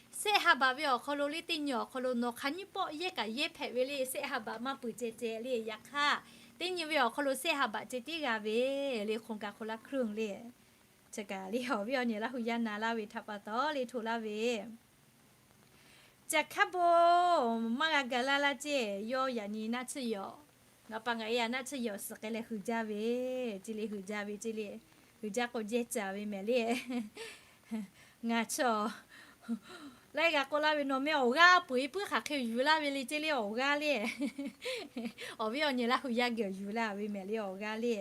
Shehˆ ha baꞈ ve awˬ hk'aw lo le, teˇ nyi awˬ hk'aw lo nawˬ hk'aˬ nyiˇ pawˆ yehˇ kaꞈ yehˇ hpehꞈ ve le. Shehˆ ha baꞈ maˇ peuˬ ceh ceh le. Yaꞈ hk'aˇ, teˇ nyi ve awˬ hk'aw lo shehˆ ha baꞈ ceh tiˉ g'a ve le. โครงการ คนละครึ่ง le. Chi kaꞈ le awˬ viˉ awˬ nyi Laˇ hu yaˇ na laˇ ve htaꞈ pa taw le hto laˇ ve. Caˬ hkaˉ bon maˇ g'a ga laˇ laˇ ceˇ, yawˇ yaꞈ nyi naˆ tsuhˇ yawˬ, ngaˬ pa ngaˬ e yaꞈ naˆ tsuhˇ yawˬ suhˍ k'ai leh huiˍ jaˇ ve ceˇ le, huiˍ jaˇ ve ceˇ le. Huiˍ jaˇ k'o jehˇ caˍ ve mehˍ le. Ngaˬ chi laiˉ g'a k'oˆ laˇ ve, nawˬ meh awˬ g'aˇ peuˬ e puiˉ hk'aˬ hk'e yuˬ laˇ ve le ceˇ le awˬ g'aˇ le. Awˬ viˉ awˬ nyi Laˇ hu yaˇ geh awˬ yuˬ laˇ ve mehˍ le awˬ g'aˇ le.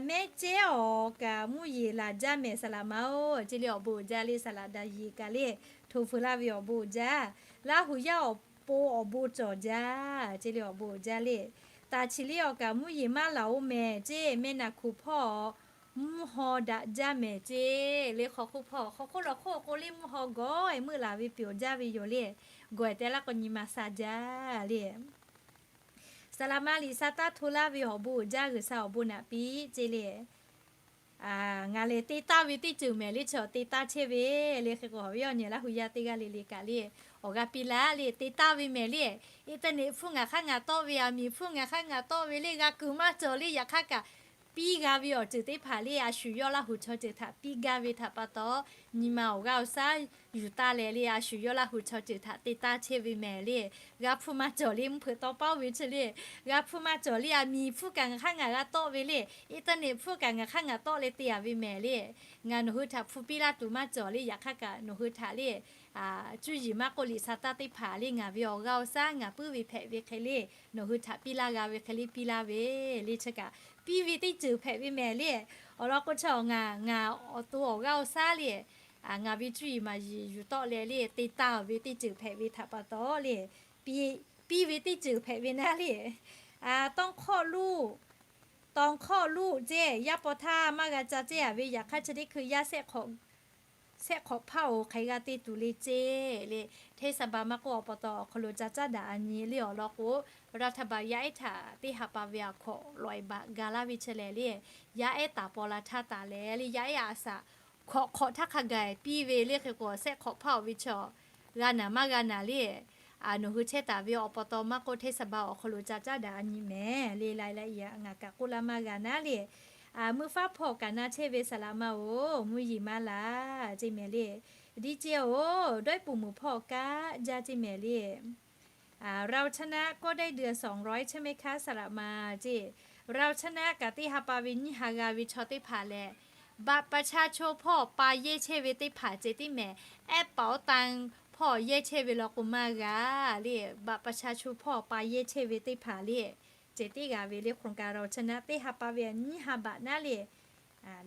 Mehˆ cehˉ awˬ kaꞈ mvuhˇ yeˬ laˬ jaˇ mehˍ saˍ laꞈ ma-oˬ ceˇ le awˬ bon uiˍ jaˇ le. Saˍ laꞈ daꞈ yeˬ kaꞈ le hto feu laˇ ve awˬ bon uiˍ jaˇ. Laˇ hu yaˇ awˬ pon awˬ bon cawˬ jaˇ ceˇ le awˬ bon uiˍ jaˇ le. Taˍ chi le awˬ kaꞈ mvuhˇ yeˬ maˇ laˬ-oˬ mehˍ ceˇ, meh naˬ hkuˍ hpawˇ mvuhˇ haw daꞈ jaˇ mehˍ ceˇ le. Hk'aw hk'oˆ hpawˇ hk'aw hk'oˆ lawˬ hk'oˆ k'o le mvuhˇ haw gawˬ e meuˆ laˬ ve peuˬ awˬ jaˇ ve yoˬ le. Gawˬ e te laˇ k'o nyi ma sha jaˇ le. Saˍ laꞈ ma liꞈ sha taˇ hto laˇ ve awˬ bon uiˍ jaˇ, G'uiˬ sha awˬ bon naꞈ piˇ ceˇ le. Ngaˬ lehˬ te taˇ ve teˇ ceuˬ mehˍ le, chi te taˇ chehˇ ve le. Hk'e k'o awˬ viˉ awˬ nyi Laˇ hu yaˇ teˇ g'aˇ le le kaꞈ le awˬ g'aˇ piˇ laˇ le. Te taˇ ve mehˍ le. Internet hpfuhˇ ngaˬ hk'aˇ ngaˬ tawˆ ve, aˬ miˍ hpfuhˇ ngaˬ hk'aˇ ngaˬ tawˆ ve le, g'a kuiˬ maˇ cawˬ le. Yaꞈ hk'aˇ kaꞈ piˇ g'a ve awˬ ceuˬ teˇ hpaˍ le a shu yawˇ Laˇ hu chaw ceuˬ htaꞈ piˇ gaˇ ve htaꞈ pa taw, nyi ma awˬ g'aˇ awˬ shaˉ yuˬ taˇ leh le a shu yawˇ Laˇ hu chaw ceuˬ htaꞈ te taˇ chehˇ ve mehˍ le. G'a hpfuhˇ maˇ cawˬ le mvuhˇ hpeuꞈ taw paˉ oˇ ve chi le. G'a hpfuhˇ maˇ cawˬ le, aˬ miˍ hpfuhˇ kaꞈ ngaˬ hk'aˇ ngaˬ g'a tawˆ ve le. Internet hpfuhˇ kaꞈ ngaˬ hk'aˇ ngaˬ tawˆ leh te a ve mehˍ le. Ngaˬ nawˬ hui htaꞈ hpu piˇ laˇ tuˬ maˇ cawˬ le. Yaꞈ hk'aˇ kaꞈ nawˬ hui htaꞈ le cuˇ yiˍ maˇ k'oˆ liꞈ sha taˇ teˇ hpaˍ le ngaˬ ve awˬ g'aˇ awˬ shaˉ ngaˬ puiˉ ve hpehꞈ ve hk'e le, nawˬ hui htaꞈ piˇ laˇ g'a ve hk'e le piˇ laˇ ve le. Chi kaꞈ piˇ ve teˇ ceuˬ hpehꞈ ve mehˍ le. Awˬ lawn k'o chi ngaˬ ngaˬ awˬ to awˬ g'aˇ awˬ shaˉ le, ngaˬ ve cuˇ yiˍ maˍ yiˍ yuˬ tawˆ leh le te taˇ ve teˇ ceuˬ hpehꞈ ve htaꞈ pa taw le, piˇ ve teˇ ceuˬ hpehꞈ ve naˉ le. Tawˇ hkawˇ luˇ, tawˇ hkawˇ luˇ ceˇ, yaˇ paw htaˇ maˇ g'a ca ceˇ a ve. Yaꞈ hk'aˇ chi teˇ hkui yaˇ shehˆ hk'awꞈ hpaˇ-oˬ hk'aˬ hk'e g'a te tuˬ le ceˇ le. เทศบาล maˇ k'oˆ awˬ pa taw awˬ hk'aw lo ca caˉ daꞈ a nyi le. Awˬ lawn k'o, รัฐบาล yaˇ ehˉ htaꞈ teˇ ha pa ve aˬ hkawꞈ lawꞈ e baꞈ ga laˇ ve chi lehˬ le, yaˇ ehˉ taˍ paw la htaˇ taˍ leh le yaˇ ehˉ a shaꞈ hkawꞈ hk'awꞈ htaˇ hk'a gaˬ piˇ ve le. Hk'e k'o shehˆ hk'awꞈ hpaˇ awˬ ve chaw g'a naˍ maˇ g'a naˍ le, nawˬ hui chehˇ taˍ ve awˬ pa taw maˇ k'oˆ เทศบาล awˬ hk'aw lo ca caˉ daꞈ a nyi mehˍ le. Lai la i ngaˬ kaꞈ k'oˆ laˇ maˇ g'a naˉ le. Meuˇ faˉ hpawˇ kaꞈ na chehˇ ve saˍ laꞈ ma-oˬ, mvuhˇ yeˬ maˇ laˬ ceˇ mehˍ le. Diˇ ceˇ-oˬ, dawˇ iˉ puˍ muiˬ hpawˇ kaꞈ jaˇ ceˇ mehˍ le. เราชนะ ก็ได้เดือนสองร้อยใช่ไหมคะ saˍ laꞈ ma ceˇ. เราชนะ kaꞈ teˇ ha pa ve nyiˇ ha g'a ve chaw teˇ hpaˍ lehˬ, บัตรประชาชน hpawˇ pa yehˇ chehˇ ve teˇ hpaˍ ceh tiˉ mehˍ. แอปเป๋าตัง hpawˇ yehˇ chehˇ ve law k'o maˇ g'a le. บัตรประชาชน hpawˇ pa yehˇ chehˇ ve teˇ hpaˍ le ceh tiˉ g'a ve le. โครงการ เราชนะ teˇ ha pa ve nyiˇ ha baꞈ naˉ le.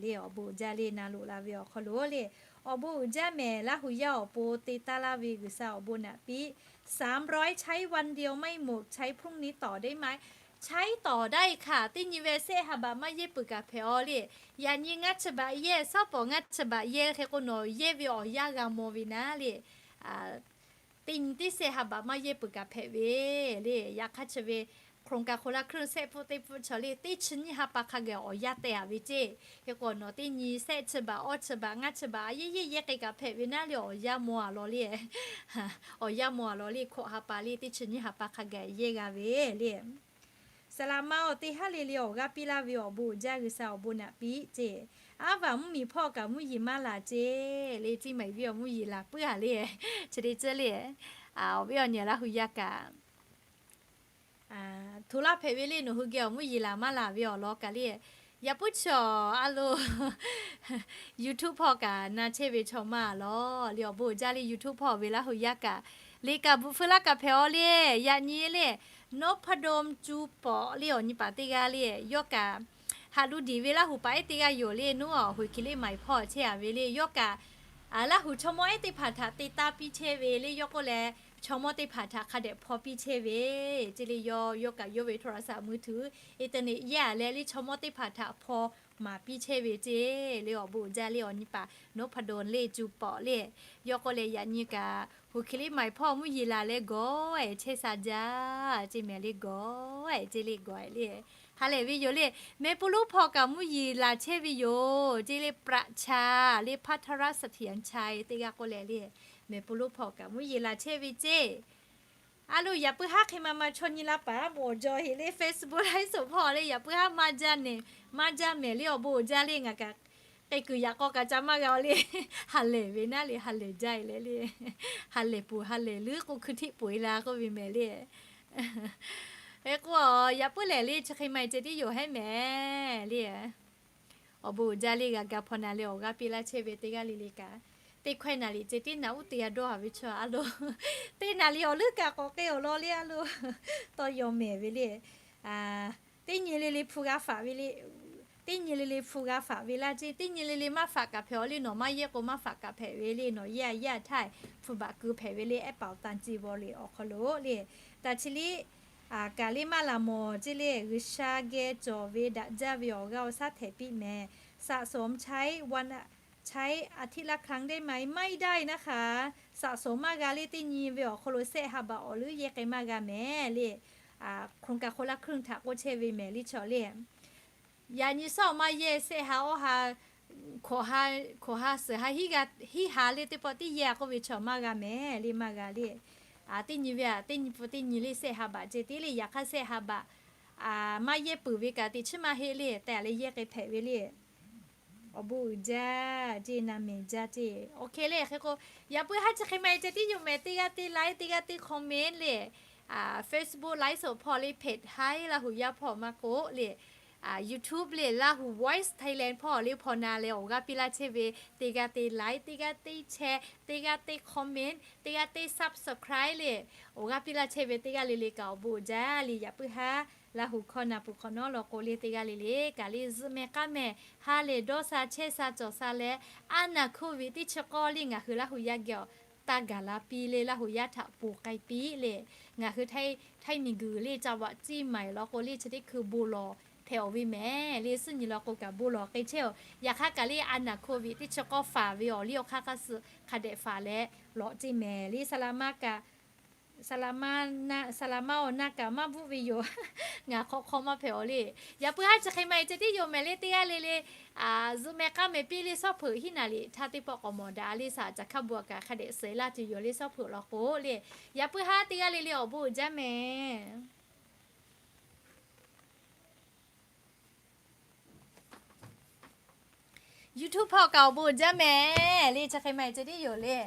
Le awˬ bon uiˍ jaˇ le na loꞈ la ve awˬ hk'aw lo le. Awˬ bon uiˍ jaˇ mehˍ Laˇ hu yaˇ awˬ pon te taˇ laˇ ve G'uiˬ sha awˬ bon naꞈ piˇ. สามร้อย ใช้วันเดียวไม่หมด ใช้พรุ่งนี้ต่อได้ไหม แอปเป๋าตัง Chaiˉ tawˍ daˇ e hkaꞈ teˇ nyi ve sehˆ ha baꞈ maˇ yehˇ peuˬ kaꞈ hpehꞈ-aw le. Yaꞈ nyi ngaˇ chi baꞈ yehˇ, shawˉ pawˍ ngaˇ chi baꞈ yehˇ hk'e k'o nawˬ yehˇ ve awˬ yanˇ g'a maw ve naˉ le. Teˇ nyi teˇ sehˆ ha baꞈ maˇ yehˇ peuˬ kaꞈ hpehꞈ ve le. Yaꞈ hk'aˇ chi ve โครงการคนละครึ่ง sehˆ pfuhˆ teˇ pfuhˆ chaw le teˇ chi nyiˇ ha pa hk'a gaˬ awˬ yanˇ teh-a ve ceˇ. Hk'e k'o nawˬ teˇ nyi sehˆ chi baꞈ, awˇ chi baꞈ, ngaˇ chi baꞈ a yehˇ yehˇ yehˇ k'e kaꞈ hpehꞈ ve naˉ le awˬ yanˇ maw-a law le. Awˬ yanˇ maw-a law le, hkawꞈ ha pa le teˇ chi nyiˇ ha pa hk'a gaˬ yehˇ g'a ve le. Saˍ laꞈ ma awˬ teˇ haˉ le le awˬ g'aˇ piˇ laˇ ve awˬ bon uiˍ jaˇ G'uiˬsha awˬ bon naꞈ piˇ ceˇ. Aˉ vaˬ mvuhˇmiˬ hpawˇ kaꞈ mvuhˇ yeˬ maˇ laˬ ceˇ le, Ciˇ Maiˍ venˇ awˬ mvuhˇ yeˬ laˬ puiˉ-a le. Chi te tcuhˇ le, awˬ viˉ awˬ nyi Laˇ hu yaˇ kaꞈ hto laˇ hpehꞈ ve le, nawˬ hui geh awˬ mvuhˇ yeˬ laˬ maˇ laˬ ve awˬ lawn kaꞈ le. Yaꞈ puiˉ chi awˬ a lo YouTube hpawˇ kaꞈ na chehˇ ve chaw maˇ-a law le, awˬ bon uiˍ jaˇ le. YouTube hpawˇ ve Laˇ hu yaˇ kaꞈ le kaꞈ bvuhꞈ feu laˇ kaꞈ hpehꞈ-aw le. Yaꞈ nyi le, Nophodom Cu Pawꞈ le awˬ nyi paˍ teˇ g'aˇ le, yawˇ kaꞈ haꞈ lu diˍ ve Laˇ hu paˍ ehˉ teˇ g'aˇ yoˬ le. Nuˉ awˬ Huiˬ Hkiˬ Liˇ Maiˍ hpawˇ chehˇ-a ve le, yawˇ kaꞈ Laˇ hu chaw mawˇ ehˉ teˇ hpaˍ htaꞈ te taˇ piˇ chehˇ ve le. Yawˇ k'oˆ leh, chaw mawˇ teˇ hpaˍ htaꞈ hk'a dehꞈ hpaw piˇ chehˇ ve ceˇ le. Yawˇ, yawˇ kaꞈ yawˇ ve โทรศัพท์มือถือ internet yehˇ-a leh le, chaw mawˇ teˇ hpaˍ htaꞈ hpaw maˍ piˇ chehˇ ve ceˇ le. Awˬ bon uiˍ jaˇ le, awˬ nyi paˍ Nophodom le Cu Pawꞈ le. Yawˇ k'oˆ leh, yaꞈ nyi kaꞈ Huiˬ Hkiˬ Liˇ Maiˍ hpawˇ mvuhˇ yeˬ laˬ leh gawˬ-e chehˇ sha jaˇ ceˇ mehˍ le, gawˬ-e ceˇ le, gawˬ-e le. Ha lehˬ ve yoˬ le. Mehˍ pu lonˉ hpawˇ kaꞈ mvuhˇ yeˬ laˬ chehˇ ve yoˬ ceˇ le. ประชา le พัทรเสถียรชัย teˇ g'aˇ k'oˆ leh le, Mehˍ pu lonˉ hpawˇ kaꞈ mvuhˇ yeˬ laˬ chehˇ ve ceˇ. A lo, yaꞈ puiˉ haˉ hk'e ma ma chaw nyi la paˍ mawˬ jaw heꞈ le, Facebook ไลฟ์สด hpawˇ le, yaꞈ puiˉ haˉ maˇ jaˇ nehˬ, maˇ jaˇ mehˍ le, awˬ bon uiˍ jaˇ le. Ngaˬ kaꞈ k'ai kuiˬ yaꞈ k'aw kaꞈ ca maˇ g'a-o le. Ha lehˬ ve naˉ le, ha lehˬ jaˇ-e leh le, ha lehˬ puˍ ha lehˬ leuˉ k'o hkui htiˆ peuˬ-e la k'oˆ ve mehˍ le. Hk'e k'o, yaꞈ puiˉ lehˬ le chi hk'e ma-e ceh tiˉ yoˬ hehˉ mehˍ le. Awˬ bon uiˍ jaˇ le, g'a ga hpaw na leh awˬ g'aˇ piˇ laˇ chehˇ ve teˇ g'aˇ le le kaꞈ, teˇ hkawehˇ naˍ liꞈ ceh tiˉ naꞈ uˉ te g'a dawˇ-a ve chaw a lo, teˇ naˍ liꞈ awˬ leuˉ kaꞈ k'awꞈ k'ai awˬ lawn le a lo, tawˇ yaw mehˍ ve le. Teˇ nyi le le hpu g'a faꞈ ve le. Teˇ nyi le le hpu g'a faꞈ ve laˇ ceˇ. Teˇ nyi le le maˇ faꞈ kaꞈ hpehꞈ-aw le, nawˬ maˇ yehˇ k'o maˇ faꞈ kaꞈ hpehꞈ ve le. Nawˬ yehˇ a yehˇ a htaˇ hpu baꞈ keu hpehꞈ ve le, ehˉ paoˍ tanˇ ceˇ bawˬ le awˬ hk'aw lo le. Taˇ chi le, kaꞈ le maˇ laˬ mawˬ ceˇ le. G'uiˬsha geh cawˬ ve daꞈ jaˇ ve awˬ g'aˇ awˬ shaˉ htehꞈ piˇ mehˍ. สะสมใช้วัน ใช้อาทิตย์ละครั้งได้ไหม ไม่ได้นะคะ สะสม maˇ g'a le. Teˇ nyi ve awˬ hk'aw lo sehˆ ha baꞈ awˬ leuˉ yehˇ k'ai maˇ g'a mehˍ le. โครงการคนละครึ่ง htaꞈ k'oˆ chehˇ ve mehˍ le chaw le. Yaꞈ nyi shawˉ maˇ yehˇ sehˆ ha awˇ ha, hkawꞈ ha, hkawꞈ ha suhˍ ha hiˉ ha le teˇ pawˆ tiˉ yehˇ-a k'oˆ ve chaw maˇ g'a mehˍ le, maˇ g'a le. Teˇ nyi ve a, teˇ nyi pfuhˍ teˇ nyi le sehˆ ha baꞈ ceh tiˉ le. Yaꞈ hk'aˇ sehˆ ha baꞈ maˇ yehˇ peuˬ ve kaꞈ teꞈ chiˉ maˇ heˆ le, tehꞈ leh yehˇ k'ai hpehꞈ ve le. Awˬ bon uiˍ jaˇ ceˇ, na mehˍ jaˇ ceˇ. Oˇ hk'e le hk'e k'o, yaꞈ puiˉ haˉ chi hk'e ma-e ceh tiˉ yoˬ mehˍ. Teˇ g'aˇ teˇ like, teˇ g'aˇ teˇ comment le, Facebook ไลฟ์สด hpawˇ le, เพจ Haiˉ Laˇ hu yaˇ hpawˇ maˇ k'oˆ le, YouTube le, Laˇ hu Voice Thailand hpawˇ le hpaw na leh awˬ g'aˇ piˇ laˇ chehˇ ve, teˇ g'aˇ teˇ like, teˇ g'aˇ teˇ share, teˇ g'aˇ teˇ comment, teˇ g'aˇ teˇ subscribe le, awˬ g'aˇ piˇ laˇ chehˇ ve teˇ g'aˇ le le kaꞈ awˬ bon uiˍ jaˇ le. Yaꞈ puiˉ haˉ Laˇ hu hkawˇ na peuˬ hk'awꞈ nawˉ law k'o le, teˇ g'aˇ le le kaꞈ le zuhꞈ mehˍ k'aˉ mehˍ ha lehˬ dawˇ sha chehˇ sha cawˬ sha leh, a naˍ hkuˇ ve teˇ chi k'awˇ le ngaˬ hui Laˇ hu yaˇ geh awˬ taˇ gaˬ la piˇ le, Laˇ hu yaˇ htaꞈ ponˬ k'ai piˇ le. Ngaˬ hui Htaiˇ miˬguiˬ le จังหวัดเชียงใหม่ law k'o le chi teˇ hkui bon lawˬ hpehꞈ-aˬ ve mehˍ le. Suhˉ nyi law k'o kaꞈ bon lawˬ k'ai chehˇ-oˬ. Yaꞈ hk'aˇ kaꞈ le a naˍ hkuˇ ve teˇ chi k'awˇ faˍ ve awˬ liˇ awˬ hk'aˇ hk'aˇ suh hk'a dehꞈ faˍ leh lawꞈ ceˇ mehˍ le. Saˍ laꞈ ma kaꞈ, saˍ laꞈ ma awˬ na kaꞈ maˇ bvuhˆ ve yoˬ. Ngaˬ hk'awꞈ hk'aw maˇ hpehꞈ-aˬ le. Yaꞈ puiˉ haˉ chi hk'e ma-e ceh tiˉ yoˬ mehˍ le, teˇ g'aˇ le le zuhꞈ mehˍ k'aˉ mehˍ piˇ le. Shawˉ hpeuꞈ hiˉ naˍ liꞈ htaˇ teˇ pawˆ k'awꞈ mawˬ daꞈ le. Saˍ caˍ hkaˇ bon kaꞈ hk'a dehꞈ suhˍ laˇ tuˬ yoˬ le. Shawˉ hpeuꞈ law k'o le, yaꞈ puiˉ haˉ teˇ g'aˇ le le awˬ bon uiˍ jaˇ mehˍ. YouTube hpawˇ kaꞈ awˬ bon uiˍ jaˇ mehˍ le. Chi hk'e ma-e ceh tiˉ yoˬ le.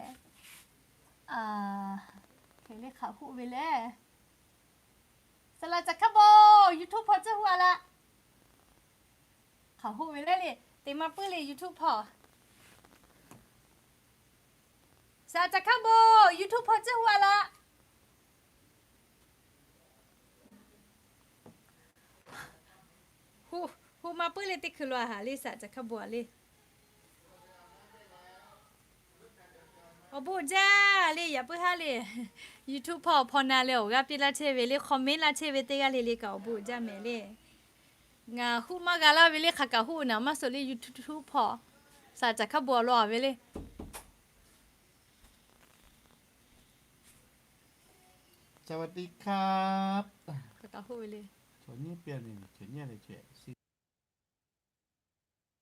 Hk'e le hk'aˬ hoˆ ve le. Saˍ laꞈ caˍ hkaˇ bon YouTube hpawˇ tcuhˇ hu-a laꞈ. Hk'aˬ hoˆ ve le le, teˇ ma puiˉ le YouTube hpawˇ. Saˍ laꞈ caˍ hkaˇ bon YouTube hpawˇ tcuhˇ hu-a laꞈ. Hu, hu ma puiˉ le teˇ hkui lo a haꞈ le saˍ laꞈ caˍ hkaˇ bon-a le. Awˬ bon jaˇ le, yaꞈ puiˉ haˉ le. YouTube hpawˇ hpaw na leh awˬ g'aˇ piˇ laˇ chehˇ ve le, comment laˇ chehˇ ve teˇ g'aˇ le le kaꞈ awˬ bon jaˇ mehˍ le. Ngaˬ huˆ maˇ g'a laˇ ve le, hk'aˬ kaꞈ huˆ naˍ maˇ suh le. YouTube hpawˇ saˍ caˍ hkaˉ bon awˬ lawn a ve le. สวัสดีครับ hk'aˬ kaꞈ huˆ ve le.